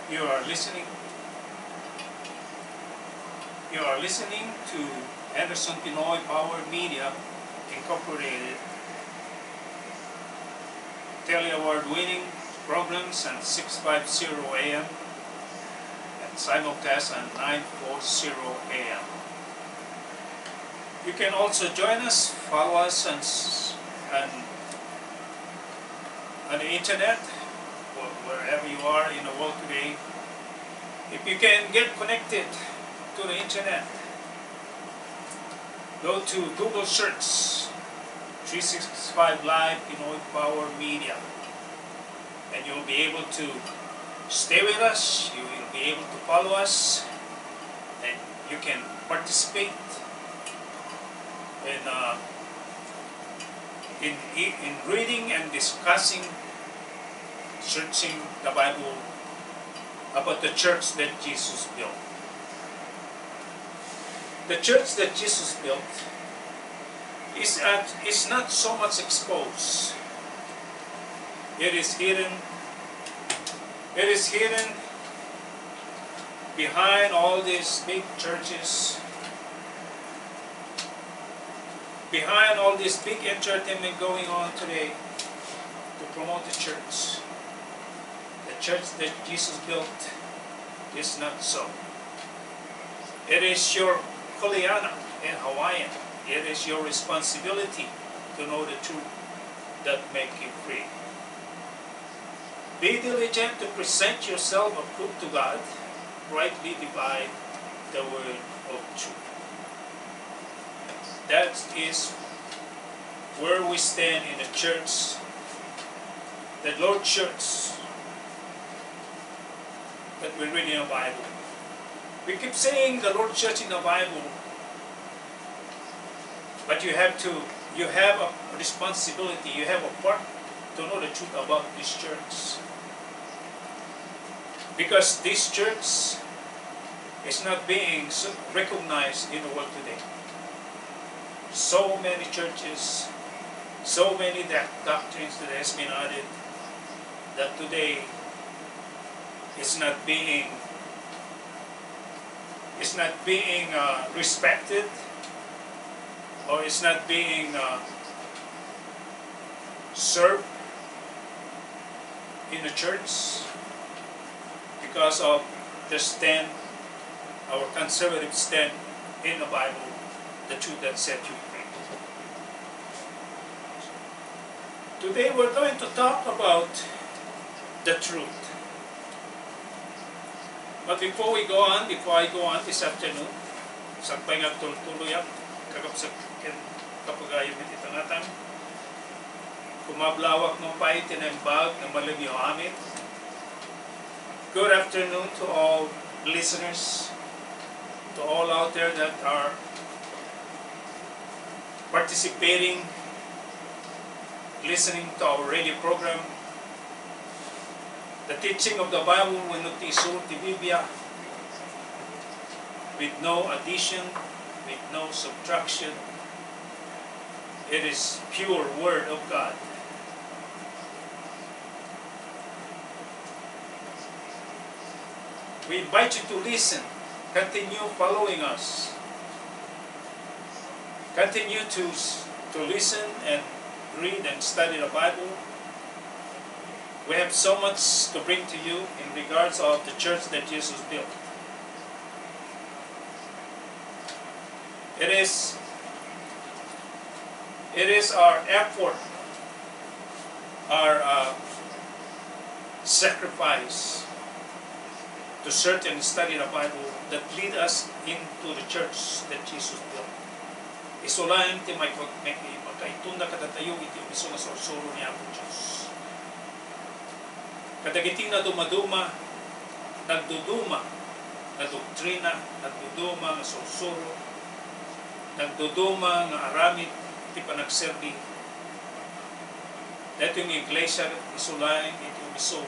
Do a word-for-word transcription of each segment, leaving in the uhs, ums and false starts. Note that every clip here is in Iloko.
You are listening. You are listening to Anderson Pinoy Power Media Incorporated, tele award-winning programs on six five zero A M and simulcast on nine four zero A M. You can also join us, follow us on, s- on, on the internet, wh- wherever you are in the world today. If you can get connected to the internet, go to Google search three six five Live Pinoy Power Media, and you'll be able to stay with us. You will be able to follow us, and you can participate in, uh, in, in reading and discussing, searching the Bible about the church that Jesus built. The church that Jesus built is, at, is not so much exposed. It is hidden. It is hidden behind all these big churches, behind all this big entertainment going on today to promote the church. The church that Jesus built is not so. It is your kuleana in Hawaiian. It is your responsibility to know the truth that make you free. Be diligent to present yourself approved to God, rightly divide the word of truth. That is where we stand in the church, the Lord church that we read in the Bible. We keep saying the Lord church in the Bible, but you have to, you have a responsibility, you have a part to know the truth about this church. Because this church is not being s- recognized in the world today. So many churches, so many doc- doctrines that has been added that today is not being, is not being, uh, respected, or is not being, uh, served in the church because of the stand, our conservative stand in the Bible, the truth that set you free. Today we're going to talk about the truth. But before we go on, before I go on this afternoon, sakbay nga agtultuloyak, kakabsat ken kapagayo iti tangatang, kumablawak man pay ti naimbag nga malem yo amin. Good afternoon to all listeners, to all out there that are participating, listening to our radio program, the teaching of the Bible wenno ti isuro ti Biblia, with no addition, with no subtraction. It is pure Word of God. We invite you to listen, continue following us, continue to, to listen and read and study the Bible. We have so much to bring to you in regards of the church that Jesus built. It is, it is our effort, our, uh, sacrifice to search and study the Bible that lead us into the church that Jesus built. Isu laeng ti maik-, maik-, makaitunda kadatayo iti umiso nga sursuro ni Apo Dios. Kadagiti nadumaduma, nagduduma nga doktrina, nagduduma nga sursuro, nagduduma nga aramid ti panagserbi daytoy nga iglesia, isu laeng iti umiso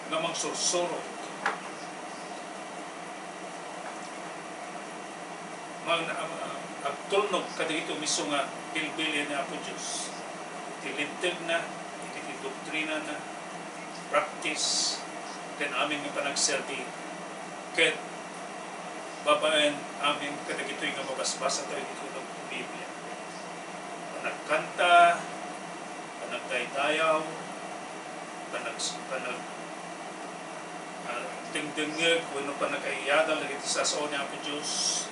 nga mangsursuro. Mang-, am-, am-, agtulnog kadagiti umiso nga bilbilin ni Apo Dios. Iti lintegna, iti doktrinana, practice, ken amin nga panagserbi, ket babaen amin kadagitoy nga mabasbasa tayo iti Biblia. Panagkanta, panagdaydayaw, panag-, panag-, ah, dengdengngeg wenno panagayagal dagiti sasao ni Apo Dios.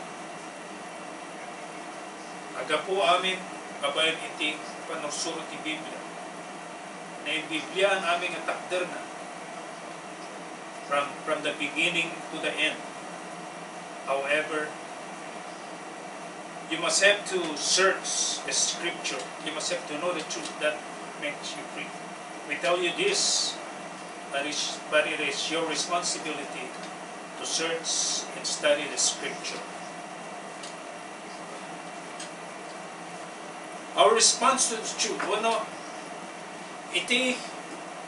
Aggapu amin babaen iti pannursuro ti Biblia. Naimbibliaan amin nga takderna from, from the beginning to the end. However, you must have to search the scripture. You must have to know the truth that makes you free. We tell you this, but it's, but it is your responsibility to search and study the scripture. Our response to the truth, wenno, iti,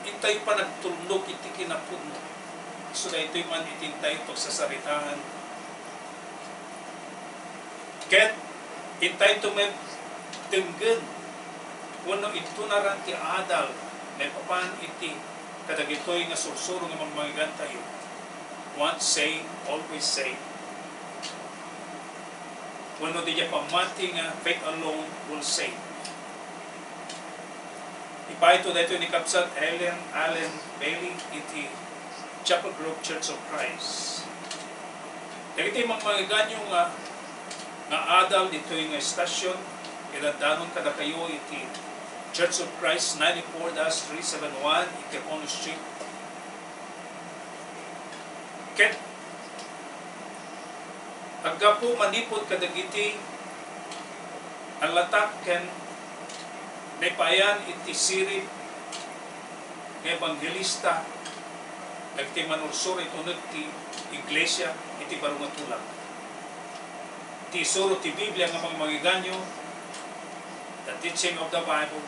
intay panagtulnog iti kinapudno. So, daytoy man iti intay pagsasaritaan. Ket intay met denggen wenno intunaran ti adal maipapan iti kadagitoy nga sursuro nga mangmangigantayo. Once saved, always saved. Wenno diay pammati nga faith alone will save. Ipayto daytoy ni Kabsat Ellen Allen Bailey iti Chapel Grove Church of Christ. Dagiti mangmangiganyo nga, nga adal ditoy nga estasion, iladdanon kadakayo iti Church of Christ, ninety-four dash three seven one Iticono Street. Ket aggapu manipud kadagiti nalatak ken naipayan iti sirib nga ebanghelista, dagiti manursuro iti uneg ti iglesia iti baro nga tulag. Ti isuro ti Biblia nga mangmangiganyo, the teaching of the Bible,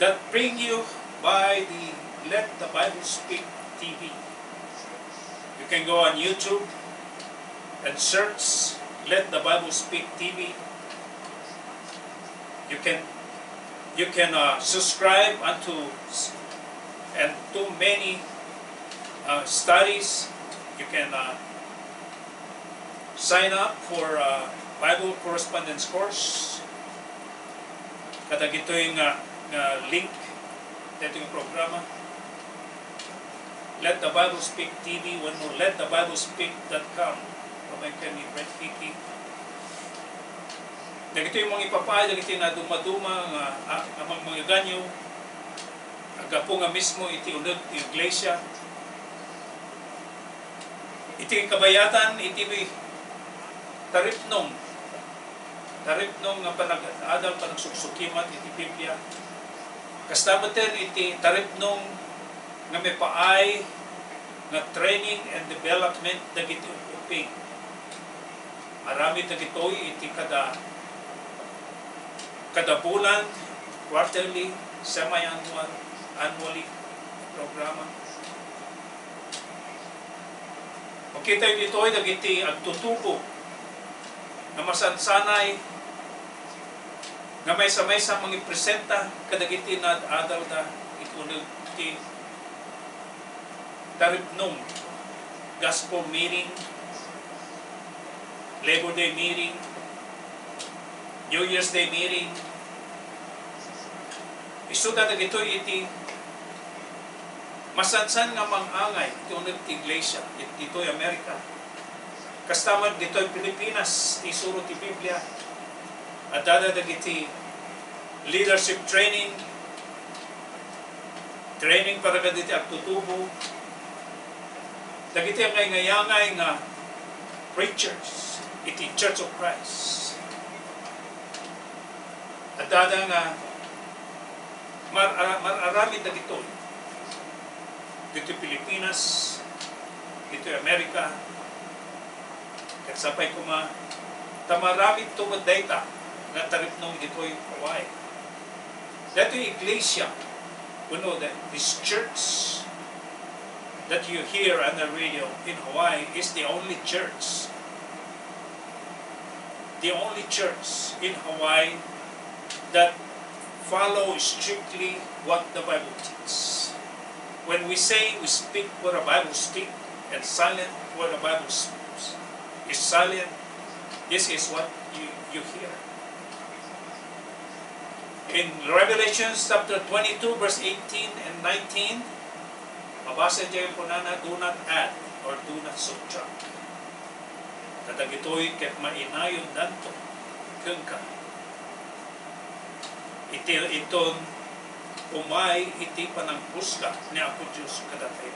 that bring you by the Let the Bible Speak T V. You can go on YouTube and search Let the Bible Speak T V. You can, you can, uh, subscribe unto s-, and too many, uh, studies. You can, uh, sign up for, uh, Bible correspondence course. Kadagitoy nga, nga link daytoy nga programa. Let the Bible Speak T V wenno let the Bible speak dot com. Pamay ken ni Brett Hickey. Dagitoy mangipapaay dagiti nadumaduma nga, ah, nga mangmangiganyo, aggapu nga mismo iti uneg ti iglesia. Iti kabayatan, iti taripnong, taripnong nga panag-adal, panagsuksukkimat iti Biblia. Kasta metten iti taripnong nga maipaay nga training and development dagiti ubbing. Aramid dagitoy iti kada, kada bulan, quarterly, semi-annual, annually programa. Makitayo ditoy dagiti agtutubo nga masansanay nga maysa-maysa mangipresenta kadagiti naad-adalda iti uneg ti taripnong, gospel meeting, Labor Day meeting, New Year's Day meeting. Isuda dagitoy iti masansan nga mangangay iti uneg ti iglesia dit-, ditoy Amerika. Kasta met ditoy Pilipinas, ti isuro ti Biblia, addada dagiti leadership training, training para kadagiti agtutubo, dagiti angayngayanay nga preachers iti Church of Christ. Addada nga mar-, mar-aramid dagitoy ditoy Pilipinas, ditoy Amerika, ket sapay koma, ta maaramidto met dayta nga taripnong ditoy Hawaii. Daytoy iglesia, wenno the, this church that you hear on the radio in Hawaii is the only church, the only church in Hawaii that follow strictly what the Bible teaches. When we say we speak where the Bible speak and silent where the Bible s- is silent, this is what you, you hear. In Revelation chapter twenty-two, verse eighteen and nineteen, mabasa diay kunana, "Do not add or do not subtract." Kadagitoy ket mainayondanto kenka. Iti inton umay iti pananghusga ni Apo Dios kadatayo.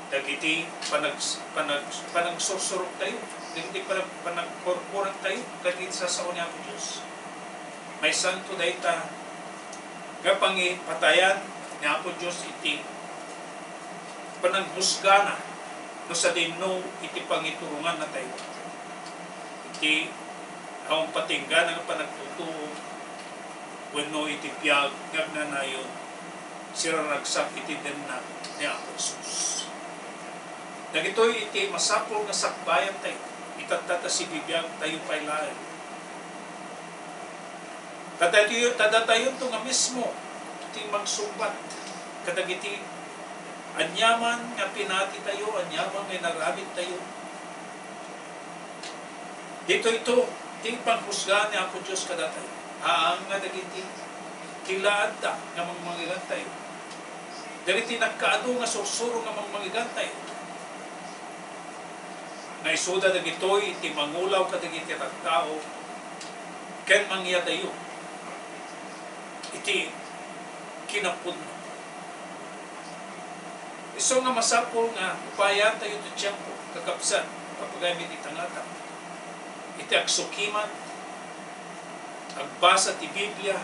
Dagiti panag-, panag-, panangsursuroktayo, dagiti panag-, panagkurkurektayo, dagiti sasao ni Apo Dios. Maisanto dayta nga pangipatayan ni Apo Dios iti pananghusgana no sadino iti pangituronganna tayo. Iti awan patinggana nga panagtutuo wenno iti biag nga agnanayon, siraragsak iti denna ni Apo Jesus. Dagitoy iti masapul nga sakbayan tayo, itatta ta sibibiag tayo pay laeng. Kadatayo, kadatayo to nga mismo ti mangsungbat kadagiti aniaman nga pinati tayo, aniaman nga inaramid tayo. Ditoy to ti panghusga ni Apo Dios kadatayo. Haan nga dagiti kilaadda nga mangmangigantayo. Dagiti nagkaadu nga sursuro nga mangmangigantayo. Nga isuda dagitoy iti mangulaw kadagiti tattao ken mangyadayo iti kinapudno. Isu nga masapul nga upayan tayo ti tiempo, kakabsat, papagayam iti tangata, iti agsukimat, agbasa ti Biblia,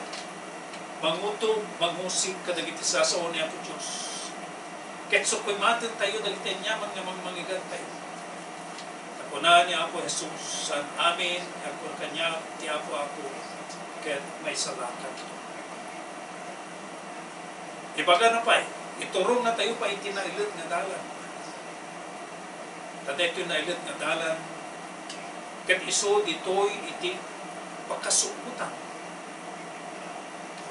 mangutob, mangusig kadagiti sasao ni Apo Dios. Ket sukimaten tayo dagiti aniaman nga mangmangigan tayo. Ta kuna ni Apo Jesus, "Saan amin nga agkua kaniak ti Apo, Apo, ket maisalakanto." Ibagana pay, iturongna tayo pay iti nailet nga dalan. Ta daytoy nailet nga dalan, ket isu ditoy iti pakasuotan.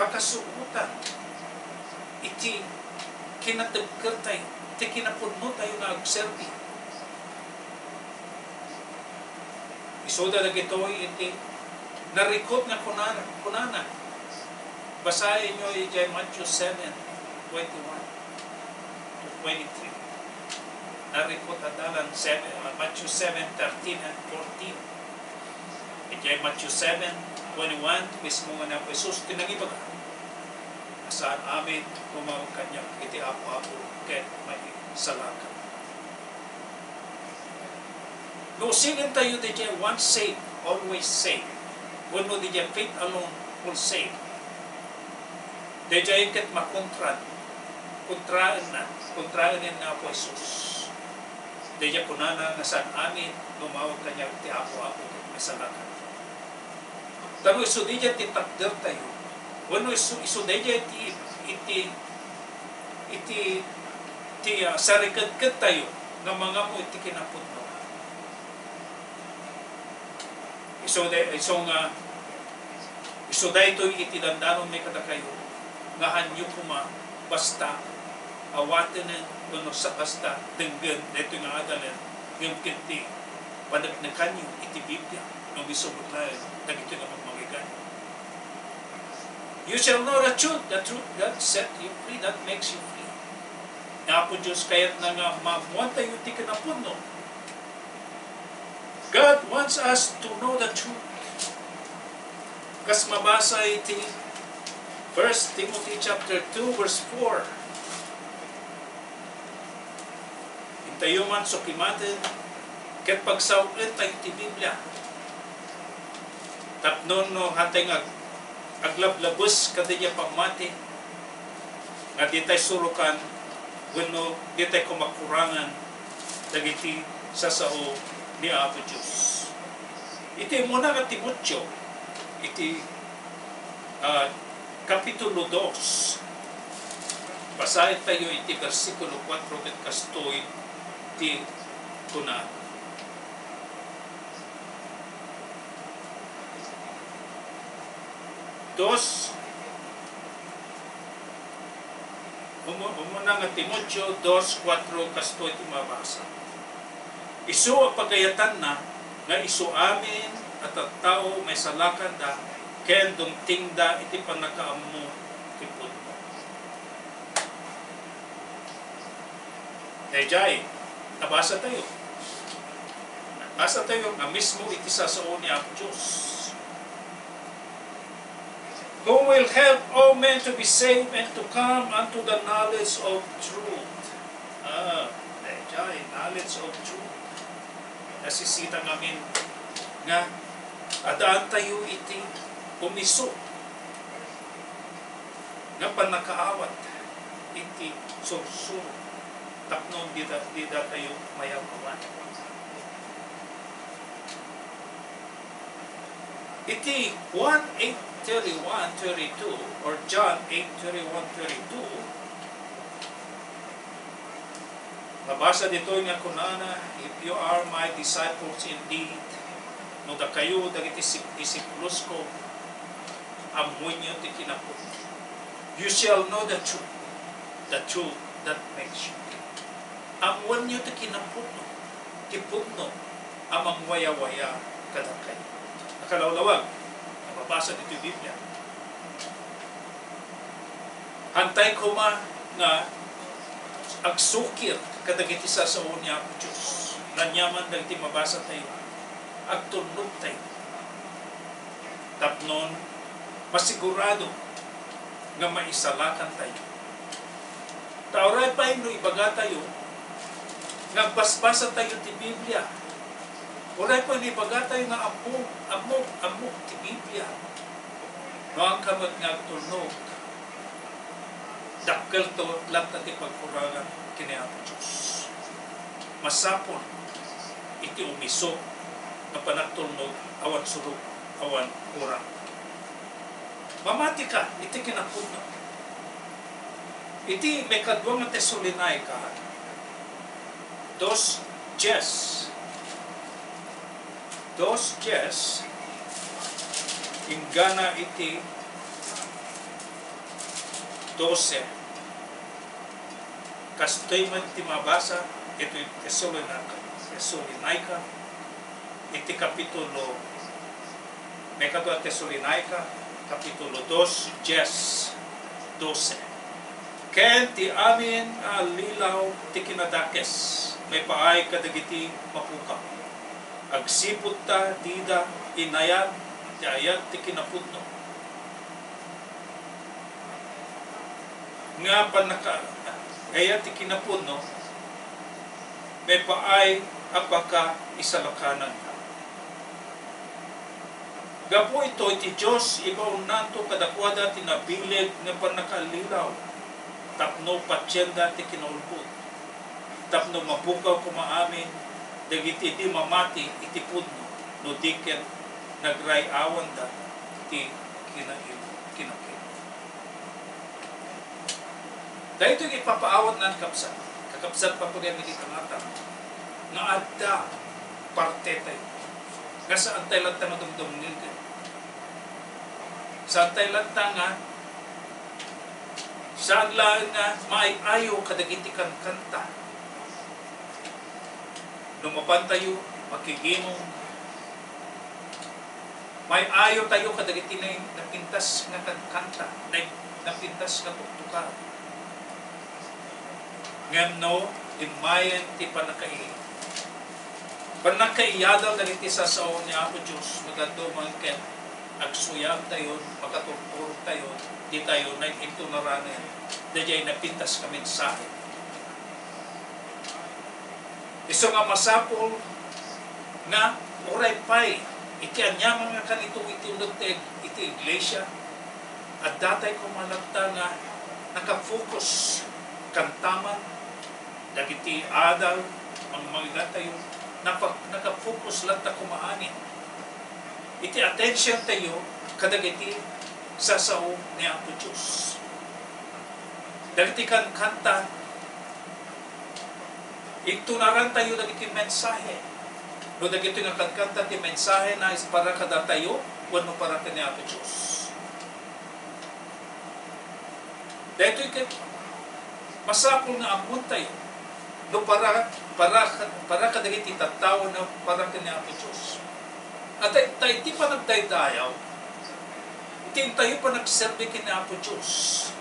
Pakasuotan iti kinatibkertayo, iti kinapudnotayo nga agserbi. Isuda dagitoy iti narikut nga kunana, kunana. Basaenyo idiay Matthew seven twenty-one to twenty-three. Narikut a dalan, seven, uh, Matthew seven thirteen and fourteen. Idiay Matthew seven twenty-one, mismo nga ni Apo Jesus ti nangibaga, "Saan amin tumawag kaniak iti Apo, Apo, ket maisalakan." No usigentayo didiay once saved, always saved, wenno didiay faith alone, full saved, didiay ket makontran, kontraenna, kontraenen ni Apo Jesus. Didiay kunana nga saan amin tumawag kaniak ti Apo, Apo, ket maisalakan. Ta no isu daydiay ti takdertayo, wenno isu, isu daydiay ti, iti, iti, ti, ah, sarikedkedtayo nga mangammo iti kinapudno. Isu day-, isu nga, isu daytoy iti dandanon mi kadakayo, nga hanyo koma basta awatenen wenno sa basta denggen daytoy nga adalan, ngem ket ti paneknekanyo iti Biblia, no isu met laeng dagitoy nga mangmangigan. "You shall know the truth, the truth that set you free," that makes you free. Ni Apo Dios kayatna nga maammoantayo ti kinapudno. God wants us to know the truth. Kas mabasa iti First Timothy chapter two, verse four. Intayo man sukimaten ket pagsaw-entayo ti Biblia. Tapno no hatay nga ag-, aglablabes kadaydiay pammati, nga ditay surokan wenno ditay kumakurangan dagiti sasao ni Apo Dios. Iti umuna nga Timoteo, iti, ah, Kapitulo dos, basaentayo iti bersikulo kuatro ket kastoy ti kuna. Dos, Umu-, umuna nga Timoteo dos kuatro, kastoy ti mabasa. Isu a pagayatanna nga isu amin a tattao maisalakanda ken dumtingda iti pannakaammo ti pudno. Daydiay, nabasa tayo. Nabasa tayo nga mismo iti sasao ni Apo Dios. Who will help all men to be saved and to come unto the knowledge of truth. Ah, daydiay, knowledge of truth. Nasisita ngamin nga adaan tayo iti umiso nga pannakaawat iti sursuro tapno dida, dida tayo mayam-awan. Iti Juan eight thirty-one, thirty-two, or John eight thirty-one, thirty-two, mabasa ditoy nga kunana, "If you are my disciples indeed," no dakayo dagiti sip-, disipulusko, ammoenyo ti kinapudno. "You shall know the truth, the truth that makes you free." Ammoenyo ti kinapudno, ti pudno a mangwayawaya kadakayo. Nakalawlawag, nababasa ditoy Biblia. Hantay koma nga agsukir kadagiti sasao ni Apo Dios. Naniaman dagiti mabasa tayo, agtulnog tayo. Tapnon, masigurado nga maisalakan tayo. Ta uray pay no ibaga tayo nga agbasbasa tayo ti Biblia, uray pay no ibaga tayo nga ammo, ammo, ammo ti Biblia, no, angka met nga agtulnog, dakkelto latta ti pagkurangan ken ni Apo Dios. Masapul iti umiso nga panagtulnog awan surok, awan kurang. Mamatika iti kinapudno. Iti maikadua nga Tesalonica, dos dies. Dos dies, inggana iti dose. Kastoy met ti mabasa iti Tesalonica, Tesalonica, iti kapitulo, maikadua Tesalonica, kapitulo dos, dies, dose. Ken ti amin a allilaw ti kinadakes maipaay kadagiti mapukaw. Agsipud ta dida inayat ti ayat ti kinapudno. Nga pannaka-, ayat ti kinapudno, maipaay a pakaisalakananna. Gapu itoy ti Dios, ibaonnanto kadakuada ti nabileg nga pannakaallilaw tapno patienda ti kinaulbod, tapno mapukaw koma amin dagiti di mamati iti pudno no di ket nagray-awanda ti kinail-, kinakil. Daytoy ipapaawatnan, kabsat, kakabsat, pagpagayam iti pangatang nga adda parte tayo nga saan tayo latta nga dumdumngegen. Saan tayo latta nga, saan laeng nga maay-ayo kadagiti kankanta. No mapan tayo makigimong, maay-ayo tayo kadagiti na-, napintas nga kankanta, na-, napintas nga tuktukan. Ngem no, immayen ti pannakaili-, pannakaiyadal dagiti sasao ni Apo Dios, nagadu man ket agsuyag tayo, makaturturog tayo, di tayo nag-intunaranen daydiay napintas nga mensahe. Isu nga masapul nga uray pay iti aniaman nga kanito iti uneg ti ig-, iti iglesia, adda tay koma latta nga naka-focus kantaman dagiti adal, mangmangngatayo, napa-, naka-focus latta koma amin iti attention tayo kadagiti sasao ni Apo Dios. Dagiti kankanta, intunaran tayo dagiti mensahe. No dagitoy nga kankanta ti mensahe na is para kadatayo wenno para ken ni Apo Dios. Daytoy ket Masapul nga ammontayo no para, para, para kadagiti tattao no para ken ni Apo Dios. At ta, ta iti panagdaydayaw, iti intayo panagserbi ken ni Apo Dios.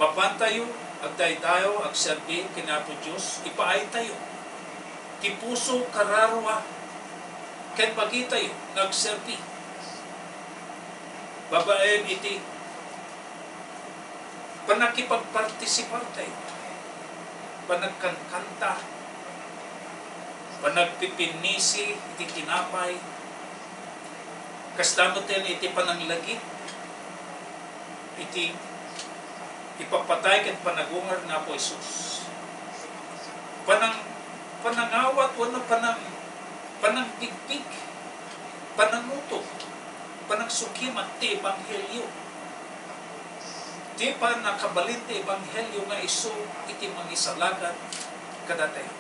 Mapantayo agdaydayaw, agserbi ken ni Apo Dios, ipaaytayo ti puso, kararua, ken bagitayo nga agserbi babaen iti panakipagpartisipartayo, panagkankanta, panagpipinnisi iti tinapay, kasta met iti pananglagip iti ipapatay ken panagungar ni Apo Jesus. Panang-, panangawat wenno panang-, panangpigpig, panangutom, panangsukimat ti ebanghelio. Ti pannakabalin ti ebanghelio nga isu iti mangisalakan kadatayo.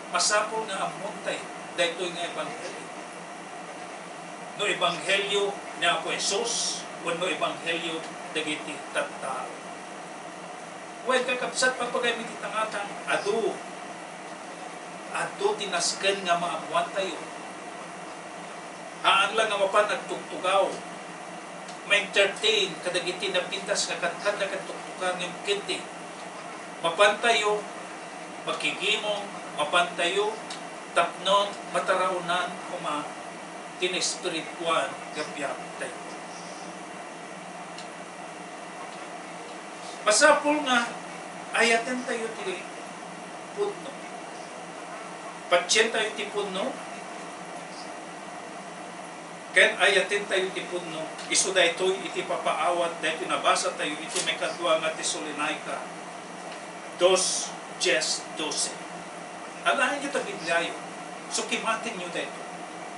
Masapul nga ammontayo daytoy nga ebanghelio. No ebanghelio ni Apo Jesus wenno ebanghelio dagiti tattao. Wen, kakabsat, pagpagayam iti tangatang, adu, adu ti nasken nga maammoantayo. Haan la nga mapan nagtugtugaw, ma-entertain kadagiti napintas nga kankana ken tuktukan ngem ketdi mapantayo makigimong, mapantayo tapnon mataraonan koma ti naespirituan nga biag daytoy. Masapul nga ayatentayo ti pudno. Patientayo ti pudno, ken ayatentayo ti pudno. Isu daytoy iti papaawat daytoy nabasatayo iti maikadua nga Tesalonica dos, diez, doce. Alaenyo ta Bibliayo, sukimatenyo daytoy,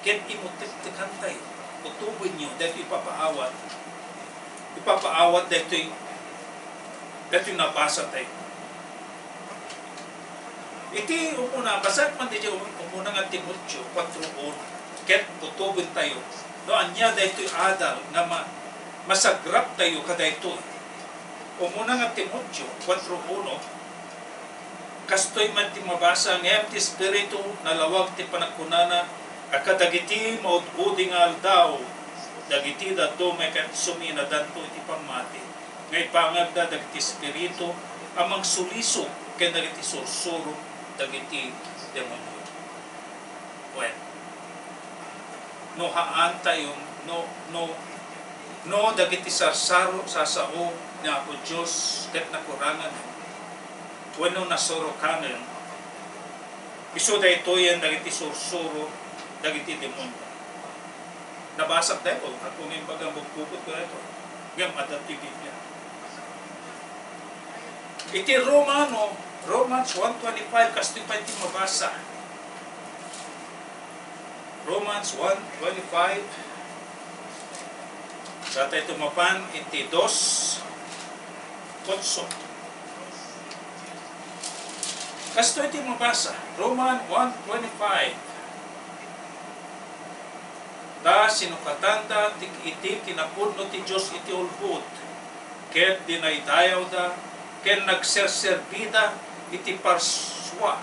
ket imutektekantayo, utobenyo daytoy ipapaawat, ipapaawat daytoy, daytoy nabasatayo. Iti umuna, basaek man diay umuna nga Timoteo kuatro uno, ket utobentayo no ania daytoy adal nga ma-, masagraptayo kadaytoy. Umuna nga Timoteo kuatro uno, kastoy man ti mabasa, ngem ti Espiritu nalawag ti panagkunana a kadagiti maud-udi nga aldaw, dagiti dadduma ket suminadanto iti pammati, nga ipangagda dagiti espiritu a mangsulisog ken dagiti sursuro dagiti demonio. Wen, no haantayo, no, no, no dagiti sarsaro, sasao ni Apo Dios ket nakurangan, wenno nasurokanen, isu daytoyen dagiti sursuro dagiti demonio. Nabasak daytoy, ako nga imbaga magbubutko daytoy. Ngem adda ti Biblia. Iti Romano, Romans one twenty-five, kastoy pay ti mabasa. Romans one twenty-five. Sa tayo tumapan iti dos otso. Kastoy ti mabasa, Roman one twenty-five. Ta sinukatanda ti, iti kinapudno ti Dios iti ulbod, ket dinaydayawda, ken nagserserbida iti parsua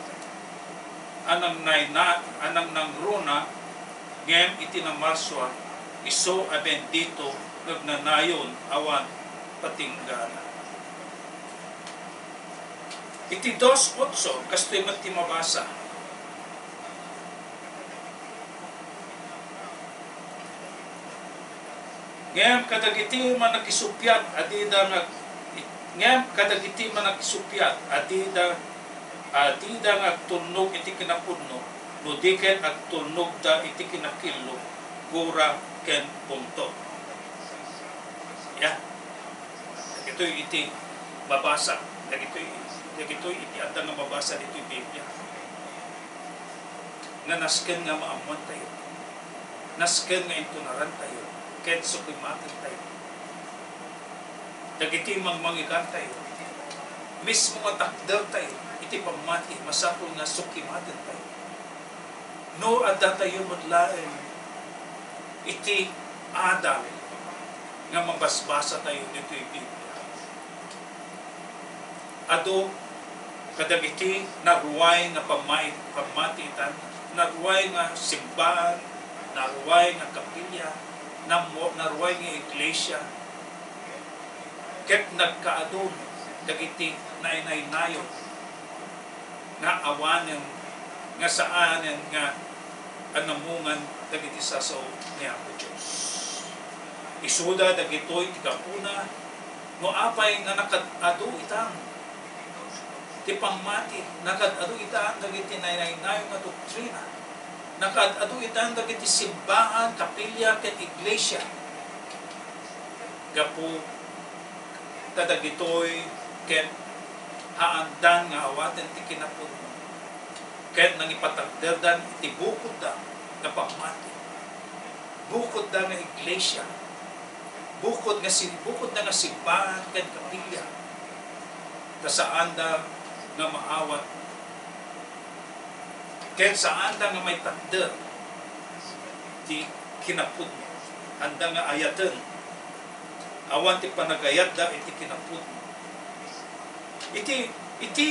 a nangnayna-, a nangnangruna, ngem iti namarsua, isu a bendito nga agnanayon awan patinggana. Iti dos otso, kastoy met ti mabasa. Ngem kadagiti mannakisuppiat a dida nga, ngem kadagiti mannakisuppiat a dida, a dida nga agtulnog iti kinapudno, no di ket agtulnogda iti kinakillo, gura, ken bungto. Ya. Dagitoy iti mabasa, dagitoy, dagitoy iti adda nga mabasa ditoy Biblia. Nga nasken nga maammoantayo, nasken nga intunarantayo, ken sukimatentayo. Dagiti mangmangigantayo, mismo nga takdertayo iti pammati, masapul nga sukimatentayo. No addatayo met laeng iti adal nga mabasbasatayo ditoy Biblia, Adu kadagiti naruay nga pammai-, pammati itan, naruay nga simbaan, naruay nga kapilya, nammo-, naruay nga iglesia, ket nagkaadu dagiti nainaynayon nga awanen, nga saanen nga anamungan dagiti sasao ni Apo Dios. Isuda dagitoy ti gapuna no apay nga nakaad-adu itan ti pammati, nakaad-adu itan dagiti nainaynayon nga doktrina, nakaad-adu itan dagiti simbaan, kapilya, ken iglesia. Gapu ta dagitoy ket haandan nga awaten ti kinapudno, ket nangipatakderdan iti bukodda nga pammati, bukodda nga iglesia, bukod nga si-, bukodda nga simbaan ken kapilya, ta saanda nga maawat ken saanda nga maitakder ti kinapudno. Haanda nga ayaten. Awan ti panagayatda iti kinapudno. Iti, iti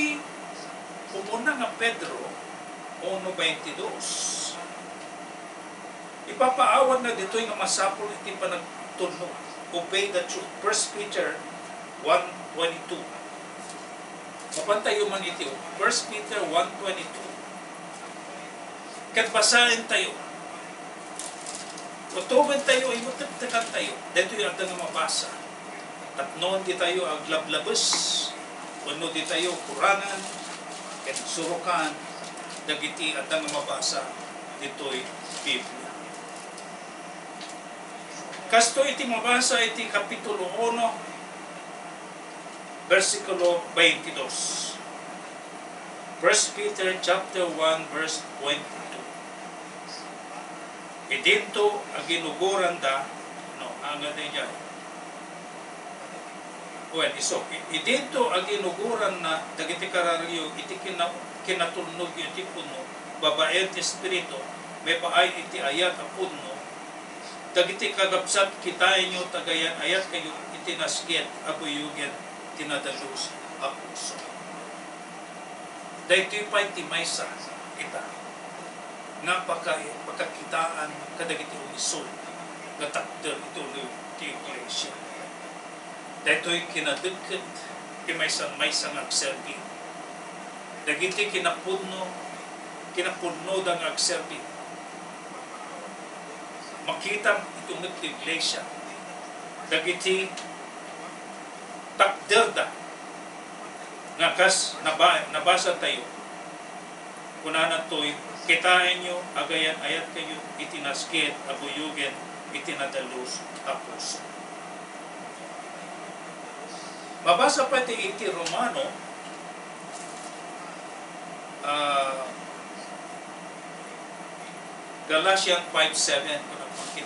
umuna nga Pedro uno veintidós, ipapaawatna ditoy nga masapul iti panagtulnog. Obey the truth. First Peter one twenty-two. Mapantayo man iti First Peter one twenty-two. Ket basaentayo. Utogentayo, imo tektekantayo. Daytoy adda nga mabasa. Tapno ditayo aglablabes, wenno ditayo kurangan, ken surokan, dagiti adda nga mabasa ditoy Biblia. Kastoy iti mabasa iti Kapitulo uno, bersikulo veintidós. First Peter chapter one, verse twenty-two. Idinto aginuguranda, no, anga daydiay. Wen, isu, i-, idinto aginugoranna dagiti kararagyo iti kina-, kinatulnogyo iti pudno babaen ti Espiritu, maipaay iti ayat a pudno. Dagiti kakabsat, kitaenyo ta agayan-ayatkayo iti nasket a buyogen ti nadalus a puso. Daytoy pay ti maysa ita nga paka-, pakakitaan kadagiti umisog nga takder iti ulog ti iglesia. Daytoy kinadekket ti maysa-maysa nga agserbi. Dagiti kinapudno, kinapudnoda nga agserbi. Makitam iti uneg ti iglesia dagiti takderda nga kas naba-, nabasatayo. Kunana toy, "Kitaenyo, agayan-ayatkayo iti nasket a buyogen iti nadalus a puso." Mabasa pay ti iti Romano, ah, Galatians five seven, kung nagpangkit.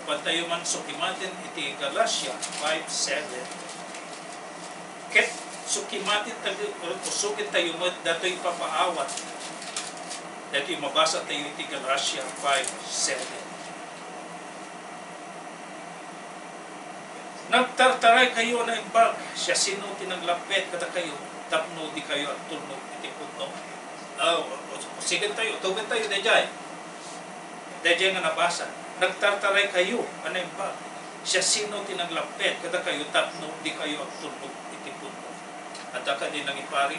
Mapantayo man sukimaten iti Galatia five seven. Ket sukimaten tayo, usogentayo met datoy papaawat. Datoy mabasatayo iti Galatia five seven. Nagtartaraykayo a naimbag, siasino ti naglapped kadakayo tapno dikayo agtulnog iti pudno? Ah, usigentayo, utogentayo daydiay. Daydiay nga nabasa, "Nagtartaraykayo a naimbag, siasino ti naglapped kadakayo tapno dikayo agtulnog iti pudno?" Adda kadi nangipari?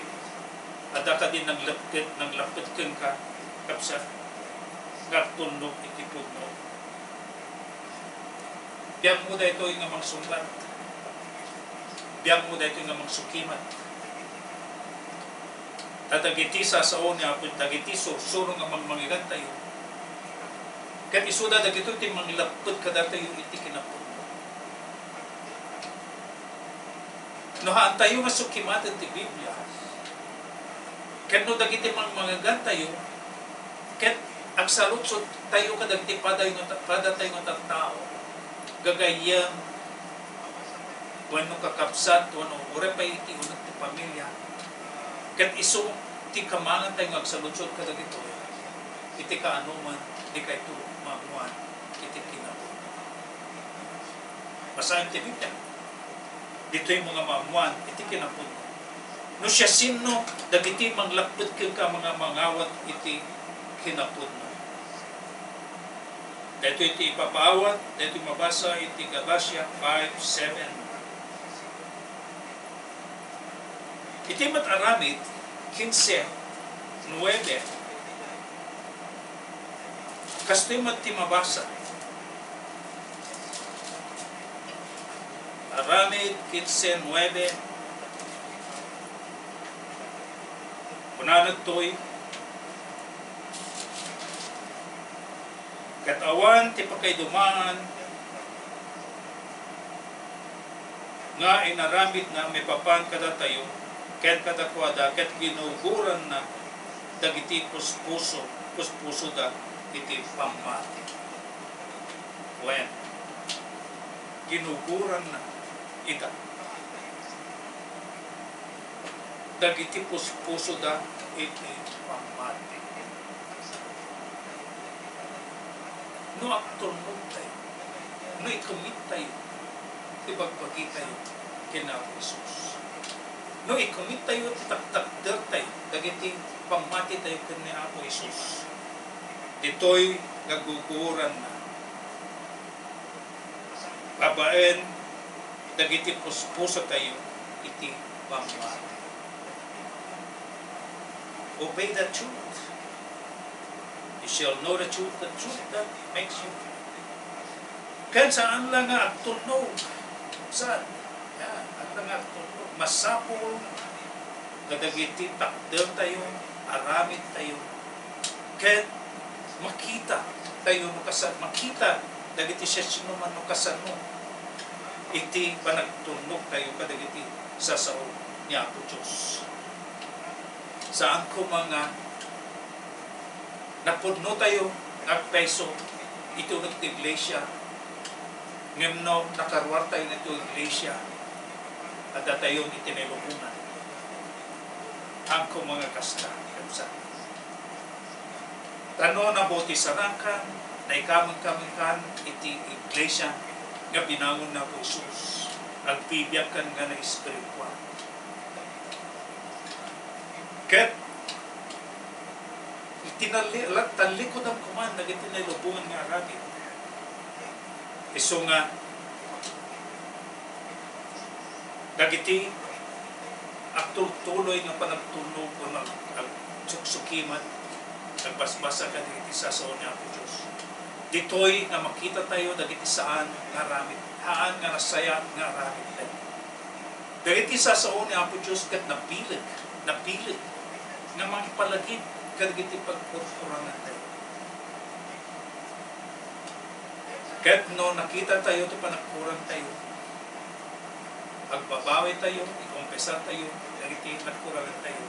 Adda kadi naglapped, naglapped kenka, kabsat, nga agtulnog iti pudno? Biagmo daytoy nga mangsungbat. Biagmo daytoy nga mangsukimat. Ta dagiti sasao ni Apo, dagiti sursuro nga mangmangigantayo, ket isuda dagitoy ti manglapped kadatayo iti kinapudno. No haantayo nga sukimaten ti Biblia, ket no dagiti mangmangigantayo, ket agsaludsodtayo kadagiti padayo nga ta-, padatayo nga tattao, gagayyem, wenno kakabsat, wenno uray pay iti uneg ti pamilya, ket isu ti kamangantayo nga agsaludsod kadagitoy, iti kaanoman, dikayto maammoan iti kinapudno. Basaen ti Biblia. Ditoy mga maammuan iti kinapudno. No siasino dagiti manglapped kenka nga mangawat iti kinapudno? Daytoy ti ipapaawat, daytoy mabasa iti Galatia five seven. Iti met Aramid quince nueve, kastoy met ti mabasa. Aramid quince nueve, kunana ditoy, ket awan ti pakaidumaan nga inaramidna maipapan kadatayo ken kadakuada, ket ginugoranna dagiti puspuso, puspusoda iti pammati. Wen, ginugoranna ida dagiti puspusoda iti pammati. No agtulnogtayo, no i-commit tayo ti bagbagitayo ken Apo Jesus, no i-commit tayo ti taktakdertayo dagiti pammatitayo ken ni Apo Jesus, ditoy nga guguranna babaen dagiti puspusotayo iti pammati. Obey the truth. You shall know the truth, the truth that makes you free. Ken saan la nga agtulnog. Saan? Yan, saan la nga agtulnog. Masapul nga dagiti takdertayo, aramidtayo, ket makitatayo no kasan-, makita dagiti siasinoman no kasano iti panagtulnogtayo kadagiti sasao ni Apo Dios. Saan koma nga napudnotayo nga agpayso iti uneg ti iglesia, ngem no nakaruartayo iti iglesia, addatayon iti nailubongan. Saan koma nga kasta, kabsat. Ta no nabautisarangkan, naikamenkamenkan iti iglesia nga binangon ni Apo Jesus, agbibiagkan nga naespirituan. Ket tinalli-, la-, tallikudam koman dagiti nailubongan nga aramid. Isu nga dagiti agtultuloy nga panagtulnog wenno ag-, agsuksukiman, agbasbasa kadagiti sasao ni Apo Dios. Ditoy nga makitatayo dagiti saan nga aramid, haan nga nasayaat nga aramid. Dagiti sasao ni Apo Dios ket nabileg, nabileg nga mangipalagip kadagiti pagkurkurangantayo. Ket no nakitatayo ti panagkurantayo, agbabawitayo, ikompresartayo dagiti nagkurangantayo,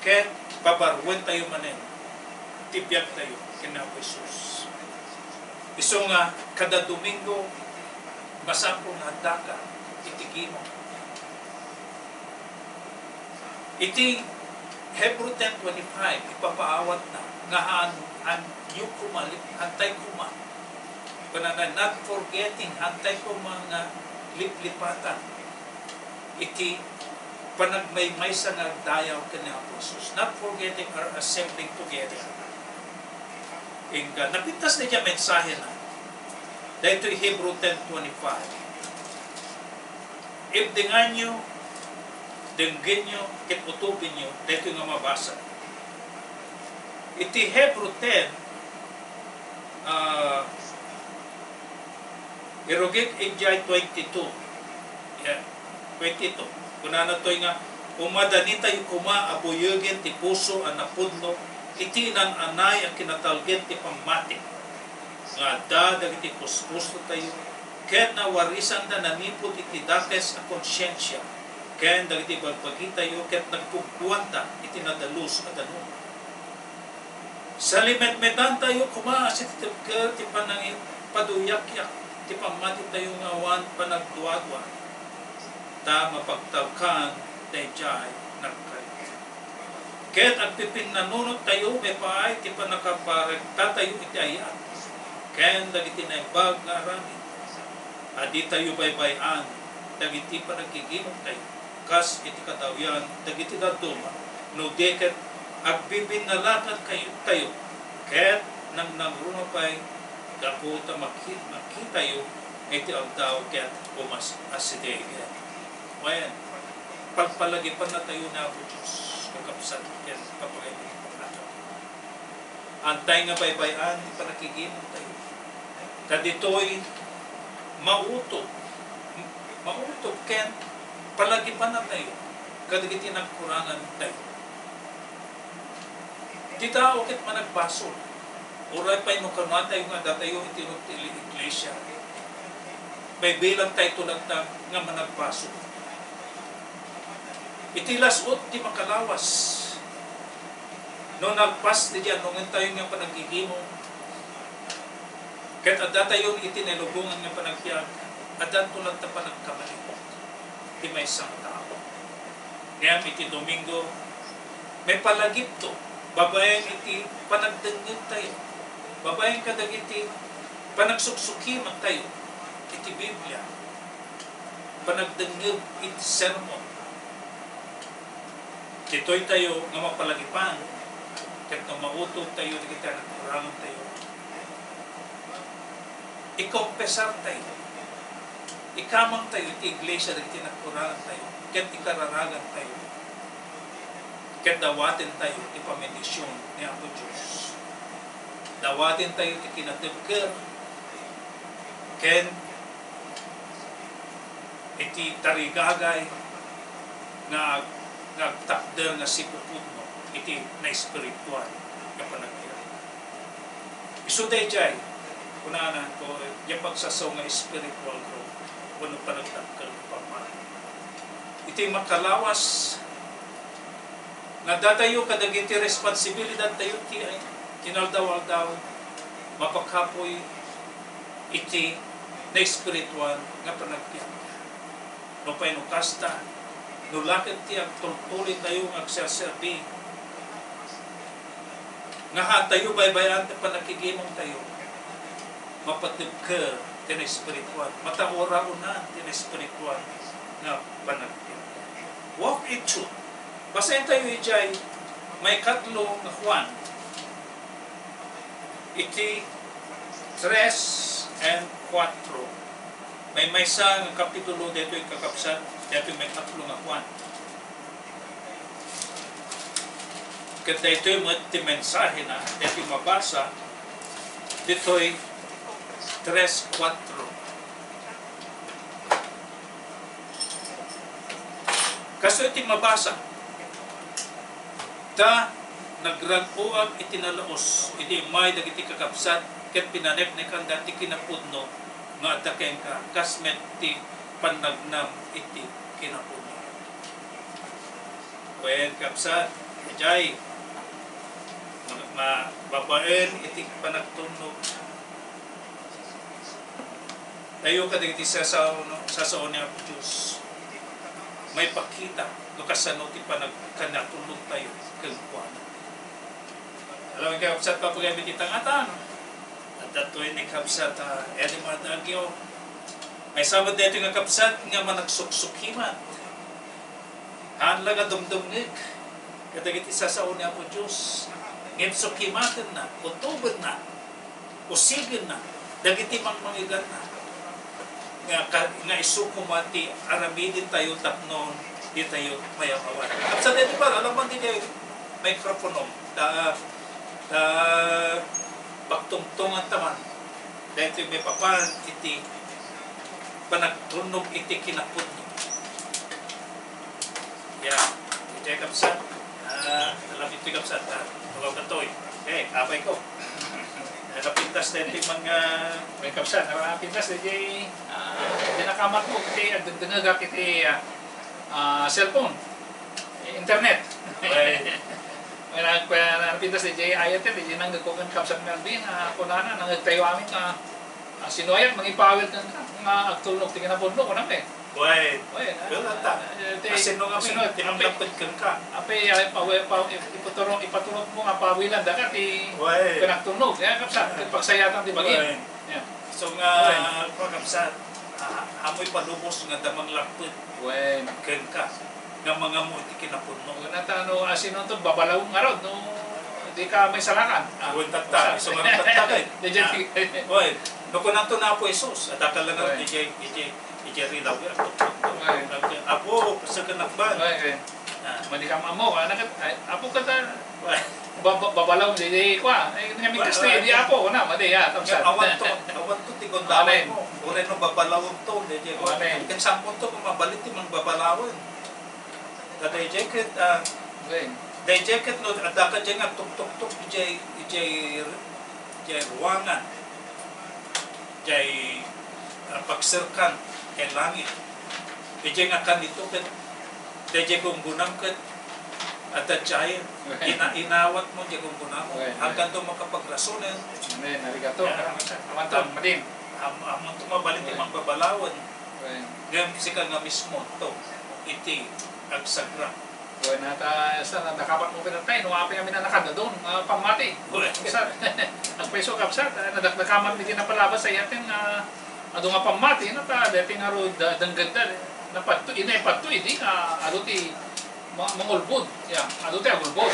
ket babaruentayo manen ti biagtayo ken Apo Jesus. Isu nga kada Domingo, masapul nga addaka iti gimong. Iti Hebrew ten twenty-five, ipapaawatna nga haan, haanyo koma, haantay koma. Kunana, not forgetting, haantay koma nga liplipatan iti panagmaymaysa nga agdayaw ken ni Apo Jesus. Not forgetting our assembling together. Inka, napintas na diay mensahena. Daytoy Hebrew ten twenty-five. Ibdinganyo, denggenyo, ket utobenyo daytoy nga mabasa. Iti Hebrew ten, ah, irugik idiay twenty-two. Yeah, twenty-two. Kunana toy nga, umadanitayo koma a buyegen ti puso a napudno iti naan-anay a kinatalged ti pammati nga adda dagiti puspusotayo, ket nawarisanda nanipud iti dakes a konsiensia, ken dagiti bagbagitayo ket nagkugkoanta iti nadalus a danum. Salimetmetantayo koma a sititibker ti panangipaduyakyat ti pammatitayo nga awan panagduadua, ta mapagtalkan daydiay nagkari. Ket agpipinnanunottayo pay ti pannakaparektatayo iti ayat ken dagiti naimbag nga aramid a ditayo baybay-an dagiti panaggigimontayo, kas iti kadawian dagiti dadduma, no di ket agbibinnalakan kayo, tayo, ket nangnangruna pay gapu ta makki-, makkitayo iti aldaw ket umas-, asidegen. Wen, pagpalagipannatayo ni Apo Dios, kakabsat, ken papagayam iti pagkakatayo. Antay nga baybay-an ti panaggigimontayo. Ta ditoy mautob, mautob ken palagipannatayo kadagiti nagkurangantayo. Ti tao ket managbasol. Uray pay no kunatayo nga addatayo iti loob ti iglesia, maibilangtayo latta nga managbasol. Iti las-ut ti makalawas. No nagpas ti annongentayo nga panaggigimong, ket addatayon iti nailubongan nga panagbiag, addanto latta panagkamali ti maysa nga tao. Ngem iti Domingo, maipalagipto babaen iti panagdengngegtayo, babaen kadagiti panagsuksukimantayo iti Biblia, panagdengngeg iti sermon. Ditoytayo nga mapalagipan, ket no mautobtayo dagiti nagkurangantayo, ikompesartayo, ikamangtayo iti iglesia dagiti nagkurangantayo, ket ikararagantayo, ket dawatentayo ti pamendisyon ni Apo Dios. Dawatentayo ti kinatibker, ken iti tarigagay nga ag-, nga agtakder nga sipupudno iti naespiritual nga panagbiag. Isu daydiay, kunana ko, diay pagsasao nga spiritual growth wenno panagtakder nga pamati. Iti makalawas, nga addatayo kadagiti responsibilidadtayo ti inaldaw-aldaw, mapakapoy iti naespiritual nga panagbiag. Nupay no kasta, no la ket ti agtultuloytayo nga agserserbi, nga haantayo baybay-an ti panaggigimontayo, mapatibker ti naespiritual, matauraonan ti naespiritual nga panagbiag. Walk it through. Basaentayo idiay maikatlo nga Juan, iti tres and kuatro. Maymaysa nga kapitulo daytoy, kakabsat, daytoy maikatlo nga Juan. Ket daytoy met ti mensahena, daytoy mabasa, ditoy tres kuatro. Kastoy ti mabasa, "Ta nagrag-oak iti nalaus idi immay dagiti kakabsat, ket pinaneknekanda ti kinapudno nga adda kenka, kas met ti pannagnam iti kinapudno." Wen, kabsat, idiay ma-, ma-, babaen iti panagtulnog tayo kadagiti sasao-, sasao ni Apo Dios, maipakita no kasano ti panagkanatulnog tayo kenkuana. Alam, kakabsat, papagayam iti tangatan, adda toy ni kabsat, ah, Eddie Mardagio. Maysa met daytoy nga kabsat nga managsuksukiman. Haan la nga dumdumngeg kadagiti sasao ni Apo Dios, ngem sukimatenna, utobenna, usigenna dagiti mangmangeganna, nga ka-, nga isu koma ti aramidentayo tapno ditayo mayam-awan. At sa daytoy, para alam man ditoy microphone, ta, ta, pagtungtunganta man. Daytoy maipapan iti panagtulnog iti kinapudno. Ya, iti kabsat. Ah, alam iti kabsat, ah, tua katoy. Eh, apay ko. Nakapintas daytoy mga, may kabsat, nakapintas daytoy, ah, di nakamatmo, iti agdengdengegak iti, ah, ah, cellphone. Eh, internet. Right. Wen, ah, napintas daytoy, ay, iti, daytoy nangngegko ken Kabsat Melvin, ah, kunana, nangngegtayo amin nga, ah, sino aya ti mangipawil kenka nga agtulnog ti kinapudno, kunana, eh. Wen. Wen, ah, well, ata. Ah, iti, asino nga sino, ti, ti apay, manglaped kenka? Apay, ah, ipawi-, pa-, ip-, ipaturo-, ipaturotmo nga pawilandaka ti, wen, panagtulnog. Eh, kabsat, ti pagsayatan ti bagim. Wen. Yeah. So nga, wen, kakabsat, A-, amoy palubos nga adda manglappet Wen. kenka, nga mangammo iti kinapunno. Wen, at ano, asino to, babalaw ngarud, no? Di ka maisalakan. Ah, Wen, tatta, usar. Isu nga tatta, eh. Di, di, Ah, di. Wen, no kunanto na Apo Jesus, adda ka lang Wen. di, di, di, di, di, Wen. Apo, pasagan akban. Wen, wen. Ah. Madi ka maammo, anak, ay, Apo ka ta, Wen. Ba-, ba-, babalaw, di, di, kwa. Ay, nga migkas Wa-, na, di wa-, apo, na, madi, ya, tapos Nga, sa- awan to, awan to, ti gundaway Amen. mo. Uray no babalaw to, di, di, kwa. Amen. Ken sampon to, kung mabalit, ti mangbabalawen. Ta, di, di, ket, ah, Amen. di, di, ket no, adda ka di nga tuktuktok, di, di, di, ruangan. Jay, ah, pagserkan kay langit. Idiay nga kanito ket dayjay gunggunam ket adda jay ina-, inawatmo jay gunggunam. Wen, wen. Hangganto makapagrasonen. Amen. Arigato. Ya. Amanto, madin. Am-, amanto mabalin ti Wen. mangbabalawen. Wen. Ngem sika nga mismo to iti agsagra. Wen, at, ah, sa nadakapat mo pinatay, no, apay amin a nakadadon, ah, pammati. Wen. Sa, agpayso, kapsat, ah, nadakdakaman mi ti napalabas a yaten, ah, adu nga pammati, no, ta, deti nga ru-, da-, danggedda, napadto, inay padto, idi, ah, adu ti ma-, mangulbod. Ya, adu ti agulbod.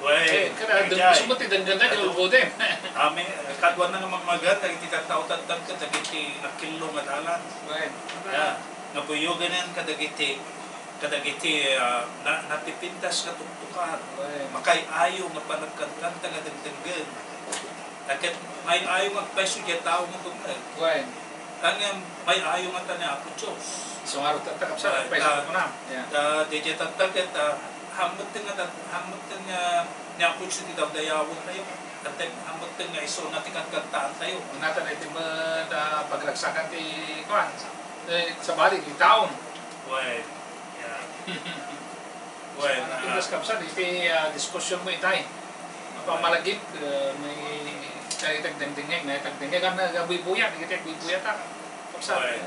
Wen, Eh, kada dang-, Jay. Gusto mo ti danggedda, di Adu. ulboden. Amin, eh, kaduan na nga magmagan, dagiti tattao tattao, kadagiti nakillo nga dalan. Wen. Ya, nabuyoganen kadagiti kadagiti, ah, na-, napipintas nga tuktukan, Wen. makay-ayo nga panagkankanta nga dengdenggen. Ta ket may-ayo nga agpayso diay tao nga dumreg. Wen. Ngem may-ayo ngata ni Apo Dios. Isu ngarud tatta, kapsat, Wen, agpayso ta, kuna. Yeah. ta, diay tatta ket, ah, hammetten nga tat-, hammetten nga ni Apo Dios ti dawdayawen tayo. Ket hammetten nga isuna ti kankantaantayo. Una ta daytoy met, ah, pagragsakan ti, kuan, eh, sabali, ti taon. Wen, ya. Wen, ah, Indas, kapsat, iti, ah, diskusyon mo itay. Apan malagip, ah, may itay dengdengngeg, may itay dengdengngeg, ang nagabuybuya, iti agbuybuya ta. Kapsat. Wen.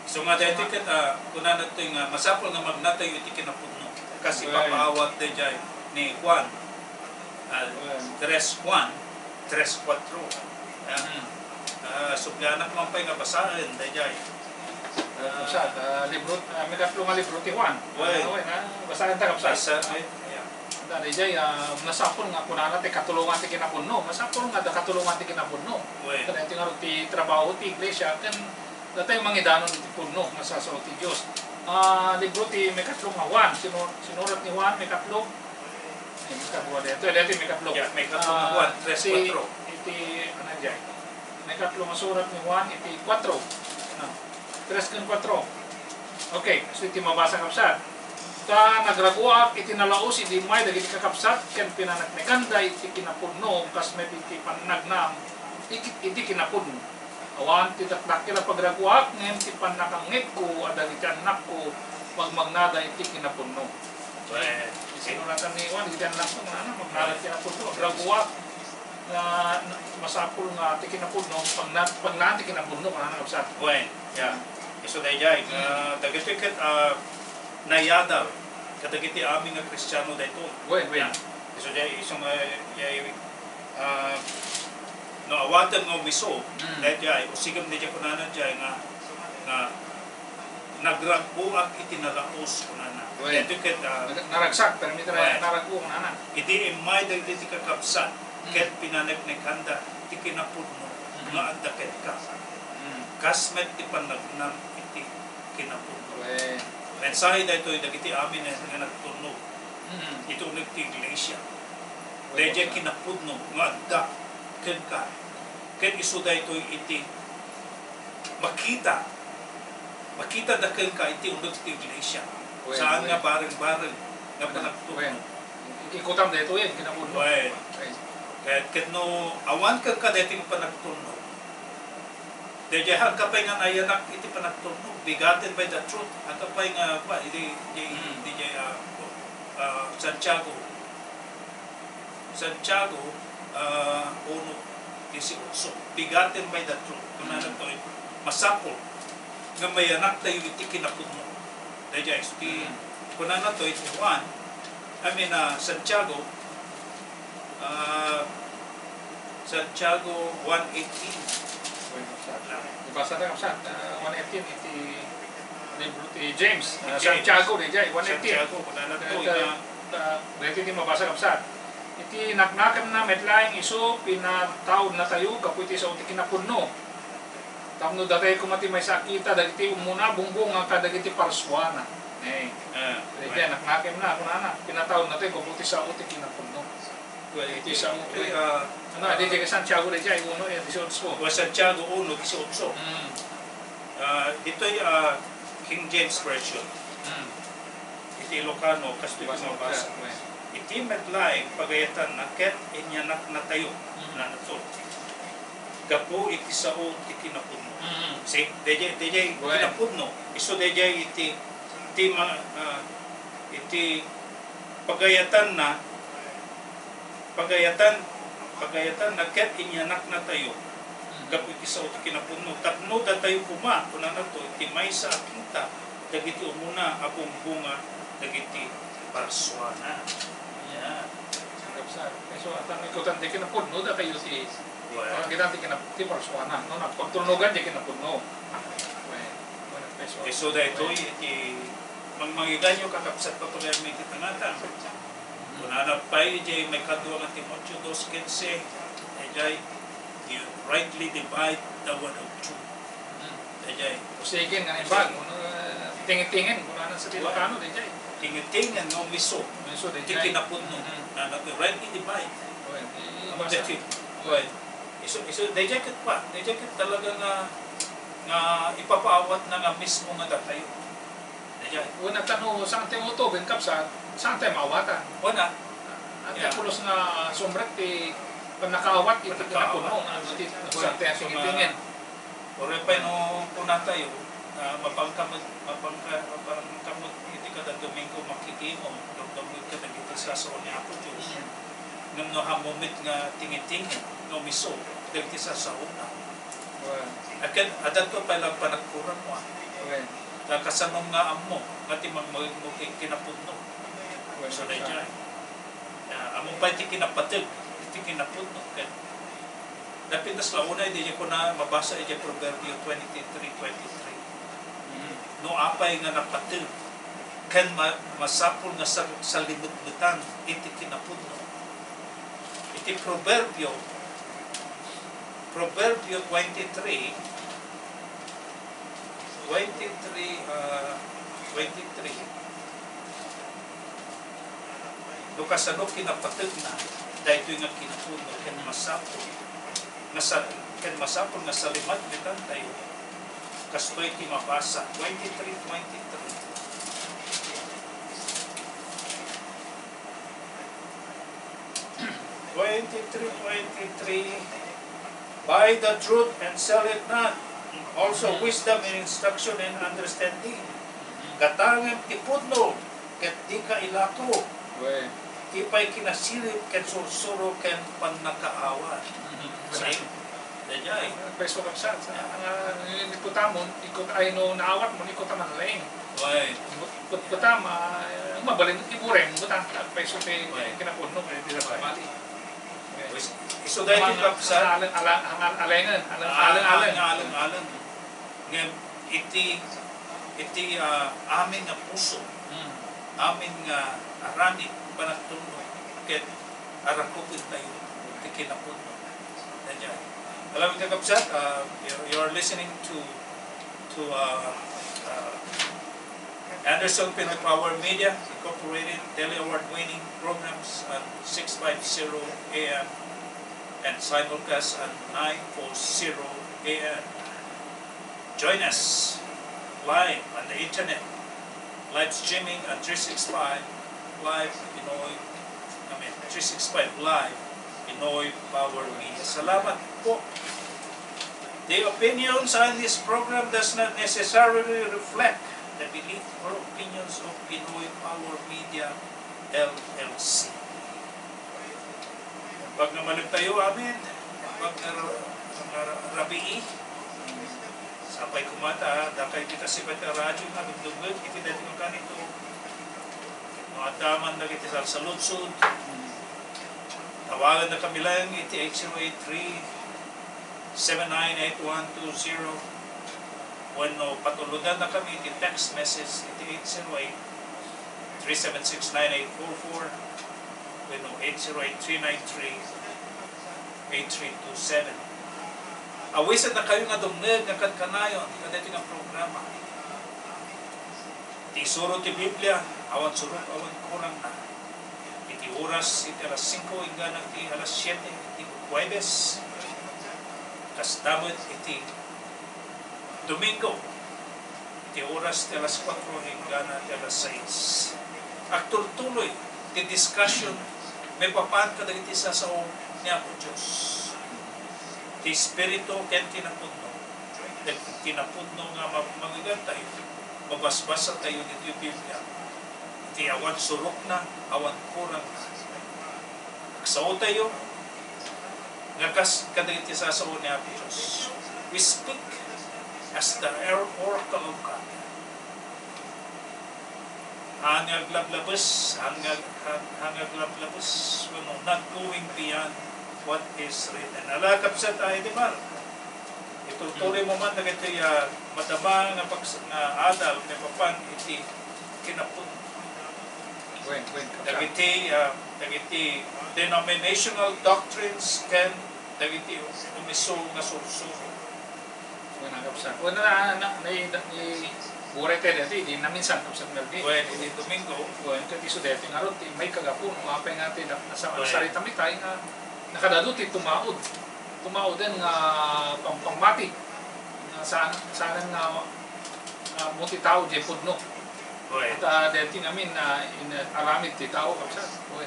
So nga, daytoy ket, ah, kunana toy nga, masapul nga magnatayo iti kinapudno. Kas Wen. ipapaawat daydiay ni Juan. Ah, Wen. tres Juan, tres kuatro. Ah, Mm. ah, sublianak man pay nga basaen, daydiay. Ah, Kapsat, ah, libro, ah, mikatlo nga libro ti Juan. Wen. Ah, wen, ah, basaen ta, kapsat. Basa-, ay, yeah. Ita, daydiay, ah, masapul nga kunana ti katulongan ti kinapudno. Masapul nga adda katulongan ti kinapudno. Wen. Ket daytoy ngarud ti trabaho ti iglesia, ken datayo mangidanon iti pudno nga sarsao ti Dios. Ah, libro ti mikatlo nga Juan, sinu-, sinurat ni Juan, mikatlo, Ay, mikatlo, daytoy, daytoy, mikatlo. Yeah, mikatlo nga Ah, Juan, tres kuatro. Iti, ano, diay? Mikatlo nga surat ni Juan, iti kuatro. Ano? Tres ken kuatro. Okay, so iti mabasa, kapsat. Ta nagraguak iti nalaus idi immay dagiti kakabsat ken pinaneknekanda iti kinapudno kas met iti pannagnam iti, iti kinapudno. Awan ti dakdakkel a pagraguak, ngem ti pannakangngegko a dagiti annakko magmagnada iti kinapudno. Wen. Sinuratan ni Juan, dagiti annakko, kunana, magnada iti kinapudno. Agraguak nga, na, masapul nga ti kinapudno, pagna-, pagnaan ti kinapudno, kunana, kabsat. Wen, ya. Isu daydiay, nga dagitoy ket, ah, nayadal kadagiti amin nga Kristiano daytoy. Wen, wen. Ya. Isu daydiay, isu nga, ya, Ah, no awaten nga umiso, Mm. daydiay, usigem daydiay kunana diay nga, nga, "Nagragguak iti nalaus," kunana. Wen. Daytoy ket, ah, Nag-, naragsak, pero may tara-, Wen. naragguak, kunana. Idi immay dagiti kakabsat, Mm. ket pinaneknekanda ti kinapudno Mm. nga adda kenka. Mm. Kas met ti pannagnam iti kinapudno. Wen. Mensahe daytoy dagiti amin nga nagturnog Mm. iti uneg ti iglesia. Wen. Daydiay kinapudno nga adda kenka. Ken isu daytoy iti makita, makita da kenka iti uneg ti iglesia. Wen, Saan wen. nga bareng-bareng nga Wen, panagturnog. wen. Ikutam daytoy, kinapudno. Wen. Wen. Ket, ket no awan kenka daytoy nga panagturnog, Daydiay, haanka pay nga nayanak iti panagturnog, begotten by the truth. Haanka pay nga, kua, iti, iti, Mm. iti, ah, ah, Santiago. Santiago, ah, uno dieciocho. Begotten by the truth. Kunana Mm. toy, masapul nga mayanaktayo iti kinapudno. Daydiay, iti, Mm. kunana toy, iti Juan, I mean, ah, Santiago, Ah, Santiago one eighteen. Ibasa na, kapsat, ah, one eighteen, iti libro ti James, ah, James. Santiago, daydiay, one eighteen. Santiago, kunana to, ah, ita, ah, daytoy ti mabasa, kapsat. Iti naknakemna met laeng isu, pinataudnatayo gapu iti sao ti kinapudno. Tapno datayo koma ti maysa a kita dagiti ummona, bungbonga, kadagiti parsuana. Eh. Ah, daydiay, naknakemna, kunana, pinataudnatayo gapu iti sao ti kinapudno. Well, iti Santiago, eh, ah, ano, ah, daydiay Santiago, daydiay, uno, eh, dieciocho. Well, Santiago uno dieciocho. Mm. Ah, ditoy, ah, King James Version. Mm. Iti Ilocano, kastoy ti mabasa. Well. Iti met laeng pagayatanna ket inyanaknatayo, mm, kunana to. Gapu iti sao ti kinapudno. Mm. See, daydiay, daydiay, well, kinapudno. Isu daydiay iti, iti ma-, ah, iti pagayatanna, pagayatan, pagayatanna ket inyanaknatayo. Mm. Gapu iti sao ti kinapudno. Tapno datayo koma, kunana to, iti maysa a kita dagiti umuna a bungbonga dagiti parsuana. Yan. Isu, atan ikutan ti kinapudno, datayo ti, well, kita ti kinap-, ti parsuana, no? Napagtulnugan ti kinapudno. Well, well, isu, isu daytoy, well, iti mangmangiganyo, kakabsat, papagayanmi iti tangatang. Kunana pay idiay maikadua nga Timoteo dos quince, idiay, "You rightly divide the word of truth." Mm. Idiay. Usigen nga naimbag, kuno, eh, tingitingen, kunana sa Ilocano, idiay. Tingitingen nga umiso. Umiso, iti idiay. Kinapudno. Mm. Kunana to, rightly divide. Well, i-, amo ibasa. Daytoy. Well, isu, isu, daydiay ket pa, daydiay ket talaga nga, nga ipapaawatna nga mismo nga datayo. Daydiay. Wen, ta no, saan tayo utuben, kabsat, saan tayo maawatan? Wen, ah. Ania ti pulos nga sumrek ti pannakaawat iti kinapudno, nga iti, saan tayo tingitingen. Uray pay no kunatayo, ah, mapangka met, mapangka, mapangka met iti kada Domingo makikimom, dumdumngeg kadagiti sasao ni Apo Dios. Mm. Ngem no ammo met nga tingitingen, nga umiso, dagiti sasaona. Wen. Ket adda pay la panagkuram mo, ah. Wen. Ta kasano nga ammo nga ti mangmangegmo ken kinapudno? Wen, so, daydiay. Ah, ammo pay ti kinapateg iti kinapudno. Ket napintas la unay, daydiay kuna mabasa iti Proverbio twenty-three twenty-three. Mm. No apay nga napateg ken ma-, masapul nga sal-, salimetmetan iti kinapudno. Iti Proverbio, Proverbio twenty-three, twenty-three, ah, twenty-three, no kasano kinapategna daytoy nga kinapudno ken masapul nga sa-, ken masapul nga salimetmetantayo, kastoy ti mabasa, twenty-three twenty-three. Twenty-three twenty-three, "Buy the truth and sell it not. Also wisdom and instruction and understanding. Gatangem ti pudno, ket dika ilako. Wen. Ti pay kinasilip ken sursuro ken pannakaawat." Mhm. Same. Daydiay. Pwesto, kapsat, sa, ang, ah, ni kutamon, ikut ay no naawatmon, ikut a man laeng. Wen. Ikut, ikut a ma-, mabalin, iburem, buta, pwesto ti, wen, kinapudno, kaya di na, wen, pamali. Wen. Is-, isu daytoy, kapsat. Ang aleng, ala-, ang al-, alengen, aleng, ah, aleng, aleng. Ang aleng, aleng. Ngem iti, iti, ah, amin nga puso, mm, amin nga aramid, panagtulnog, ket arakupentayo ti kinapudno. Daydiay. Alam, kakabsat, ah, you, you are listening to, to, ah, ah, Anderson Pinoy Power Media Incorporated, daily award-winning programs at six five zero A M and simulcast at nine four zero A M. Join us live on the internet, live streaming at three six five Live Pinoy, I mean, three six five Live Pinoy Power Media. Salamat po. The opinions on this program does not necessarily reflect the belief or opinions of Pinoy Power Media L L C. Imbag nga malem tayo amin, imbag nga ra-, nga ra-, rabii. Sapay koma ta, dakay ti kasibat nga radyo nga dumdumngeg iti daytoy nga kanito. No adda man dagiti salsaludsod, tawagannakami laeng iti eight zero eight three, seven nine eight one two zero. Wenno patulodannakami iti text message iti eight zero eight, three seven six, nine eight four four, wenno eight zero eight, three nine three, eight three two seven. Awisennakayo nga dumngeg nga kankanayon kadaytoy nga programa. Ti isuro ti Biblia, awan surok, awan kurangna. Iti oras iti alas singko inggana iti alas siete iti Huwebes, kasta met iti Domingo, iti oras ti alas kuatro inggana iti alas sais. Agturtuloy ti discussion maipapan kadagiti sasao ni Apo Dios. Ti Espiritu ken kinapudno. Dagiti kinapudno nga ma-, mangigantayo, mabasbasatayo ditoy Biblia. Iti awan surokna, awan kurangna. Agsaotayo nga kas kadagiti sasao ni Apo Dios. We speak as the or-, oracle of God. Haan nga aglablabes, haan nga, haan, haan nga aglablabes, wenno not going beyond what is written. Ala, kabsat, ay, di ba? Itultuloy mo man dagiti, ah, madama nga pags-, nga adal maipapan iti kinapudno. Wen, wen, kabsat. Dagiti, ah, dagiti denominational doctrines ken dagiti umisu nga sursuro. Wen, kabsat. Wen, na, na, na, na, ni, uray tayo dati, di naminsan, Kabsat Melvin. Wen, iti Domingo. Wen, ket isu dati ngarud, ti maikagapu, no apay nga ti dak-, nasa-, Wen. Nasarita mi tayo nga nakadadu ti tumaud. Tumauden nga pam-, pammati. Nga saan, saan nga, nga mo ti tao, di pudno. Wen. At, ah, dati ngamin, ah, in, aramid ti tao, Kabsat. Wen.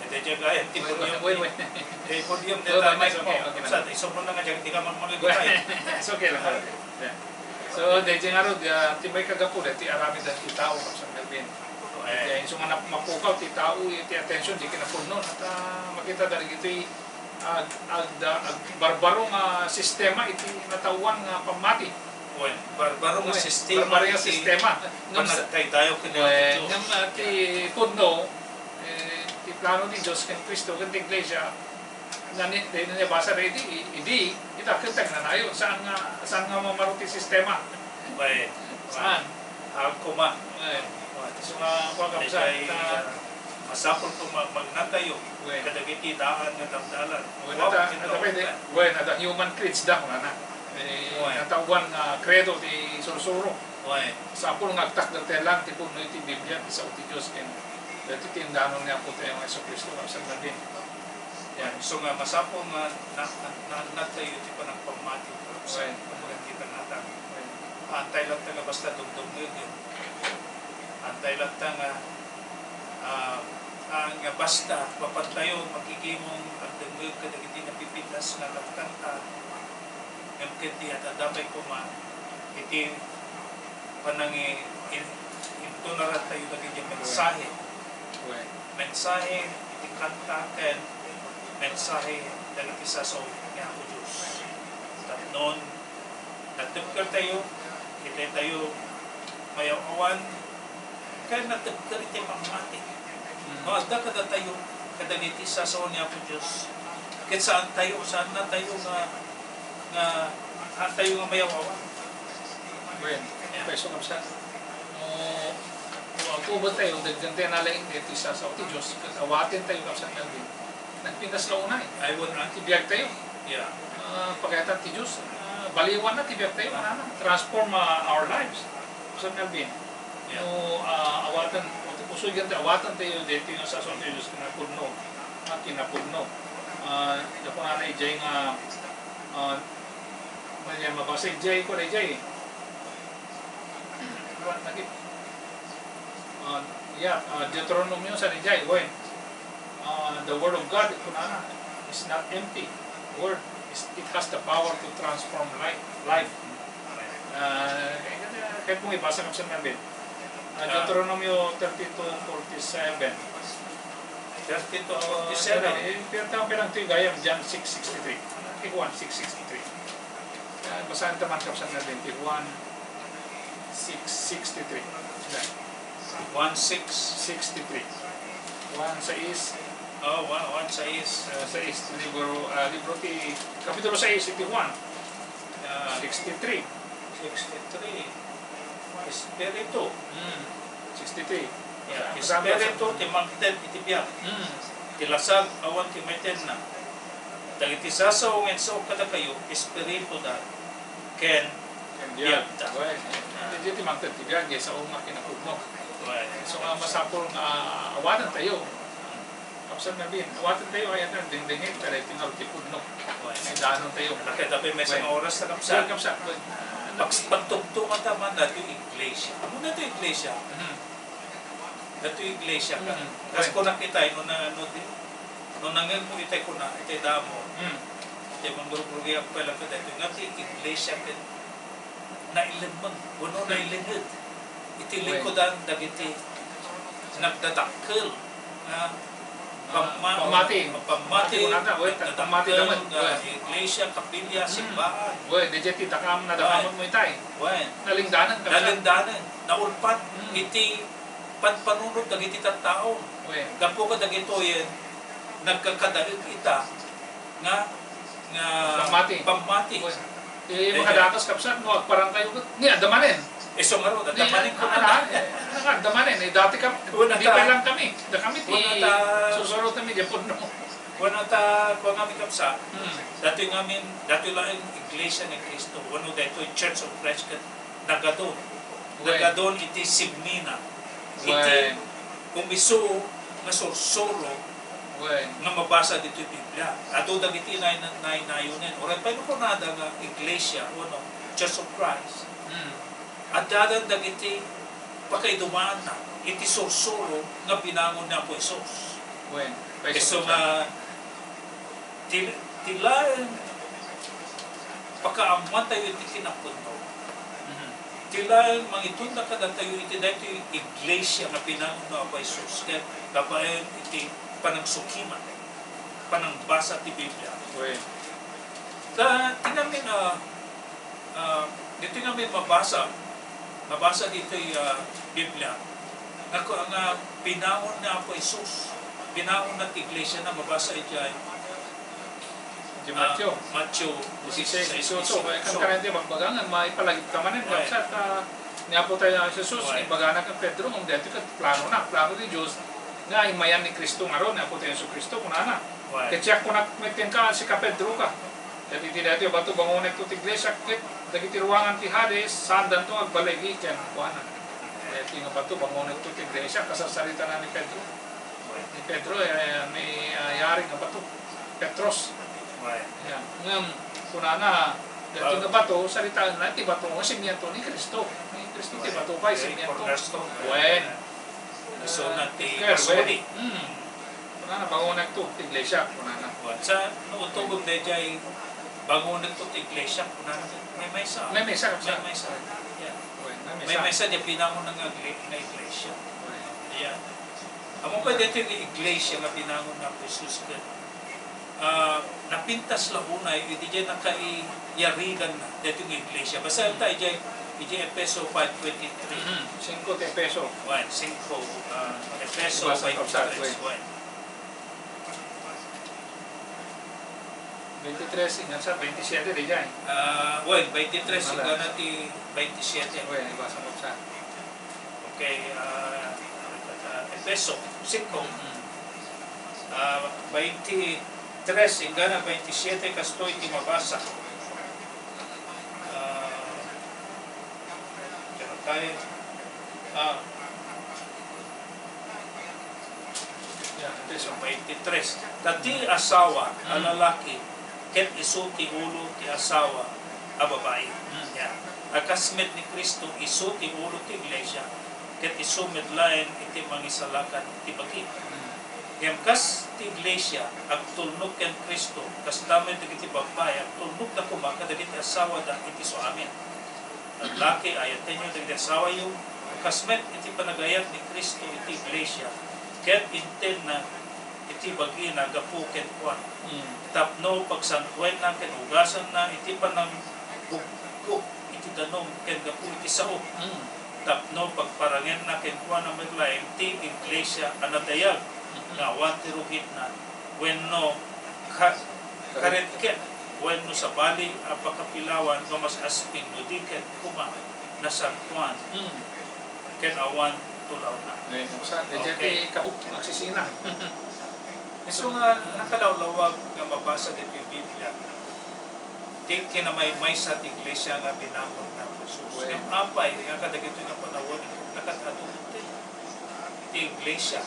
Iti diay gayam ti podium. Wait, wait, wait. Ti podium ti Wait, wait, tamay it's okay, mo. Okay lang. Sa, iso mo na nga diay, di ka man Wait, mangigutay. It's okay lang. Yeah. So, daydiay ngarud, ah, ti maikagapu, daydiay aramid ti tao, Kabsat Melvin. Wait. Daydiay, isu nga nap-, mapukaw ti tao, ti attention, di kinapudno. At, ah, makita dagiti ag-, ag-, agbarbaro nga sistema iti nataoan nga pammati. Wen, barbaro nga Wen, sistema barbaro nga iti sistema. Ngem sa-, panagtaydayaw ken Wen, Apo Dios. Ngem, ah, ti pudno, eh, ti plano ti Dios ken Cristo ken ti Iglesia, nani-, daydi nabasa daydi, i-, idi, ita, ket tagnanayon, saan nga, saan nga mamaro ti sistema? Wen, Saan? Wen. Koma. Wen. Wen, so nga, kua, Daydiay, kabsat, ah, ah, masapul to ma-, magnantayo Wen. Kadagiti daan nga damdalan. Wen, Kua, adda, adda pwede. Wen, adda human creeds da, kunana. Eh, Wen. Nataoan nga kredo ti sursuro. Wen. Sapul nga agtakder tayo lang ti pudno iti Biblia, ti sao ti Dios, ken dati ti indanon ni Apo tayo nga Jesu-Cristo, Kabsat Melvin. Yan. So nga, masapul nga na, na, na, nagtayo ti panagpammati, Kabsat, Wen. Kumbaga, kita natan. Wen. Antay latta nga basta dumdumngegen. Antay latta nga, ah, ah, nga basta mapantayo makikimong agdengngeg kadagiti napipintas nga kanta, ngem ket di adda pay koma iti panangi-, in-, intunarantayo dagiti mensahe. Wen. Mensahe iti kanta ken mensahe dagiti sasao ni Apo Dios. Tapnon, natibkertayo, kitatayo mayaw-awan, ken natibker iti pammati. Mm. No, adda kadatayo, kadagiti sasao ni Apo Dios. Ket saantayo, saannatayo nga, nga, saantayo nga mayaw-awan. Wen, Yeah. Paiso, Kabsat. No, no agtugot tayo, dagdagdagta nalaing daytoy sasao ti Dios, ket awaten tayo, Kabsat Melvin. Nagpintas ka unay. Ay, wala. Ti biag tayo. Yeah. Ah, pagayatan ti Dios. Ah, baliwan na ti biag tayo, Yeah. Ano, transform, ah, our lives. Kabsat Melvin. Yeah. No, ah, awaten, usugan tayo, awaten tayo, daytoy nga sasao ti Dios, kinapudno. Ah, kinapudno. Ah, da kunana idiay nga, ah, mabasa idiay, kua idiay. What? Lagi. Uh, yeah, uh, Deuteronomio, sa dijay, wen. Uh, the word of God, kunana, is not empty word. It's, it has the power to transform life. Life. Uh, kaya, kaya kung ibasa ka sa Bible. Uh, Yeah. Deuteronomio thirty-two forty-seven. Thirty-two forty-seven. Uh, eh, pero tama, pero ang tigayam, John six sixty-three. Ti Juan six sixty-three. Uh, basahin ta man, Kapsat Melvin, ti Juan six sixty-three. Juan six sixty-three. Juan sais, Oh, Juan, Juan sais, ah, sais, libro, ah, libro ti, Kapitulo sais iti Juan. Ah, sixty-three. Sixty-three. Espiritu. Hmm. Sixty-three. Yeah, Espiritu ti mangted iti biag. Hmm. Ti lasag awan ti maitenna. Dagiti sasao nga insaok kadakayo, espirituda ken biagda. Wen, ah, iti mangted ti biag, saona nga kinapudno. Wen. So nga masapul nga awaten tayo. Kapsat nga bin, awaten tayo, ay, ano, dingdingit, pero iti nga ti pudno. Wen. Ay, danon tayo. Lakay, tapi may isang oras na kapsat. Wen, kapsat, wen. Pag-, pagtugtungan ta man dati iglesia. Ano na ito iglesia? Mhm. Dati iglesia ka. Mhm. Kas ko nakita, no na, no di, no nangin mo itay ko na, itay damo. Mhm. Itay manggurugrugi, ang pala ka dati. Nga ti iglesia ka, nailemmeng, wenno nailenged iti likudan dagiti nagdadakkel nga pamma-, pammati. Pammati, pammati, kunana, wen, nagdadakkel pammati naman, nga wen. Iglesia, kapilya, hmm, simbaan. Wen, di ti dakam, nadakaman mo itay. Wen. Nalingdanan, kapsat. Nalingdanan, naulpat, hmm, iti panpanunot dagiti tattao. Wen. Gapu kadagitoyen, nagkakadael ita nga nga pammati. Pammati. Wen. Eh, eh, makadakas, kapsat, no, agparang kayo, ni, adda manen. Isu ngarud, adda manen ko na. Adda manen, eh, dati kam-, di pa lang kami. Da kami ti susuroten mi, di pudno. Kuna ta, kuna mi, kapsat. Hmm. Dati ngamin, dati laeng Iglesia ni Cristo, wenno daytoy Church of Christ, ket nagadun. Wen. Nagadun iti simina. Iti, wen, kumisu nga sursuro, wen, nga mabasa ditoy Biblia. Adu dagiti nay-, nay-, nayonen. Uray pay no kunada nga iglesia, wenno Church of Christ. Hmm. Addadan dagiti pakaidumaanna iti sursuro nga binangon ni Apo Jesus. Wen, pay isu nga Ti, ti laeng pakaammoantayo iti kinapudno. Mhm. Ti laeng mangitunda kadatayo iti daytoy iglesia nga pinanguno ni Apo Jesus ket babaen iti panangsukiman, panangbasa ti Biblia. Wen. Ta, ti ngamin, ah, Ah, ditoy nga may mabasa, mabasa ditoy, ah, Biblia, nga ku-, nga pinangon ni Apo Jesus, pinangon na ti iglesia na mabasa iti ay, di, ah, Mateo. Mateo dieciséis, dieciséis, dieciocho. Kaya kan dieciocho. Kanyan di magbaga nga maipalagip ka manen, wen, kapsat, ah, ni Apo tayo nga Jesus, wen, ibagana kan Pedro, nga dati ket plano na, plano ni Dios, nga imayan ni Cristo ngarud, ni Apo tayo Jesu Cristo, kunana. Wen. Ket siak kunak, met kenka, sika Pedro ka. Ket iti daytoy a bato, bangonekto ti iglesia, ket dagiti ruangan ti Hades, saandanto agbaligi ken kuana. Daytoy nga bato, bangonekto ti iglesia, kasarsaritana ni Pedro. Ni Pedro, eh, ni, ah, yari nga bato. Petros. Wen. Yan. Ngem, kunana, daytoy nga bato, saritaenna ti bato nga simiento ni Cristo. Ni Cristo ti bato pay, simiento. Cornerstone. Wen. Isuna ti, wen, pasuli. Hmm. Kunana, bangonekto ti iglesia, kunana. Wen, sa, no, utogom daydiay, bangonekto ti iglesia, kunana, maymaysa. Maymaysa, kapsat. Maymaysa. Yeah. Wen, maymaysa. Maymaysa, di pinangon nga gle-, nga iglesia. Wen. Yeah. Ammom pay daytoy nga iglesia nga pinangon ni Apo Jesus ket, ah, napintas la unay iti diay nakaiyariganna daytoy nga iglesia. Basaen ta idiay, idiay Efeso five twenty-three. Mm, singko ti Efeso. Wen, singko, ah, Efeso five twenty-three. Ibasa, kapsat, wen. Wen. Twenty-three, ingan sa twenty-seven, diay. Ah, wen, twenty-three, wala, inggana ti twenty-seven. Wen, ibasa, kapsat. Okay, ah, Efeso singko. Mm. Ah, twenty-three, inggana twenty-seven, kastoy ti mabasa. Ah, pero tayo, ah, yeah, Efeso twenty-three. Ta ti asawa a, mm, lalaki, ket isu ti ulo ti asawa a babai. Mm. Yeah. A kas met ni Cristo, isu ti ulo ti iglesia, ket isu met laeng iti mangisalakan ti bagi. Mm. Ngem kas ti iglesia, agtulnog ken Cristo, kasta met dagiti babbai, agtulnogda koma kadagiti asawada iti suamin. Lallaki, ayatenyo dagiti asawayo, kas met iti panagayat ni Cristo iti iglesia, ket intenna iti bagina gapu kenkuana. Mm. Tapno pagsantoenna ken ugasanna iti panangbuggo iti danum ken gapu iti sao. Mm. Tapno pagparangenna kenkuana met laeng ti iglesia a nadayag. Mm. Nga awan ti rugitna, wenno ka-, karetket, wenno sabali a pakapilawan, no mas asping no di ket koma nasantoan, Hmm. ket awan tulawna. Ngayon, sa, Okay. ti kapu-, magsisina. Isu nga nakalawlawag nga mabasa ditoy Biblia, ti kinamaymaysa ti iglesia nga binangon ni Apo Jesus. Wen. Ngem apay nga kadagitoy nga panawen, nakaad-adu ti iglesia.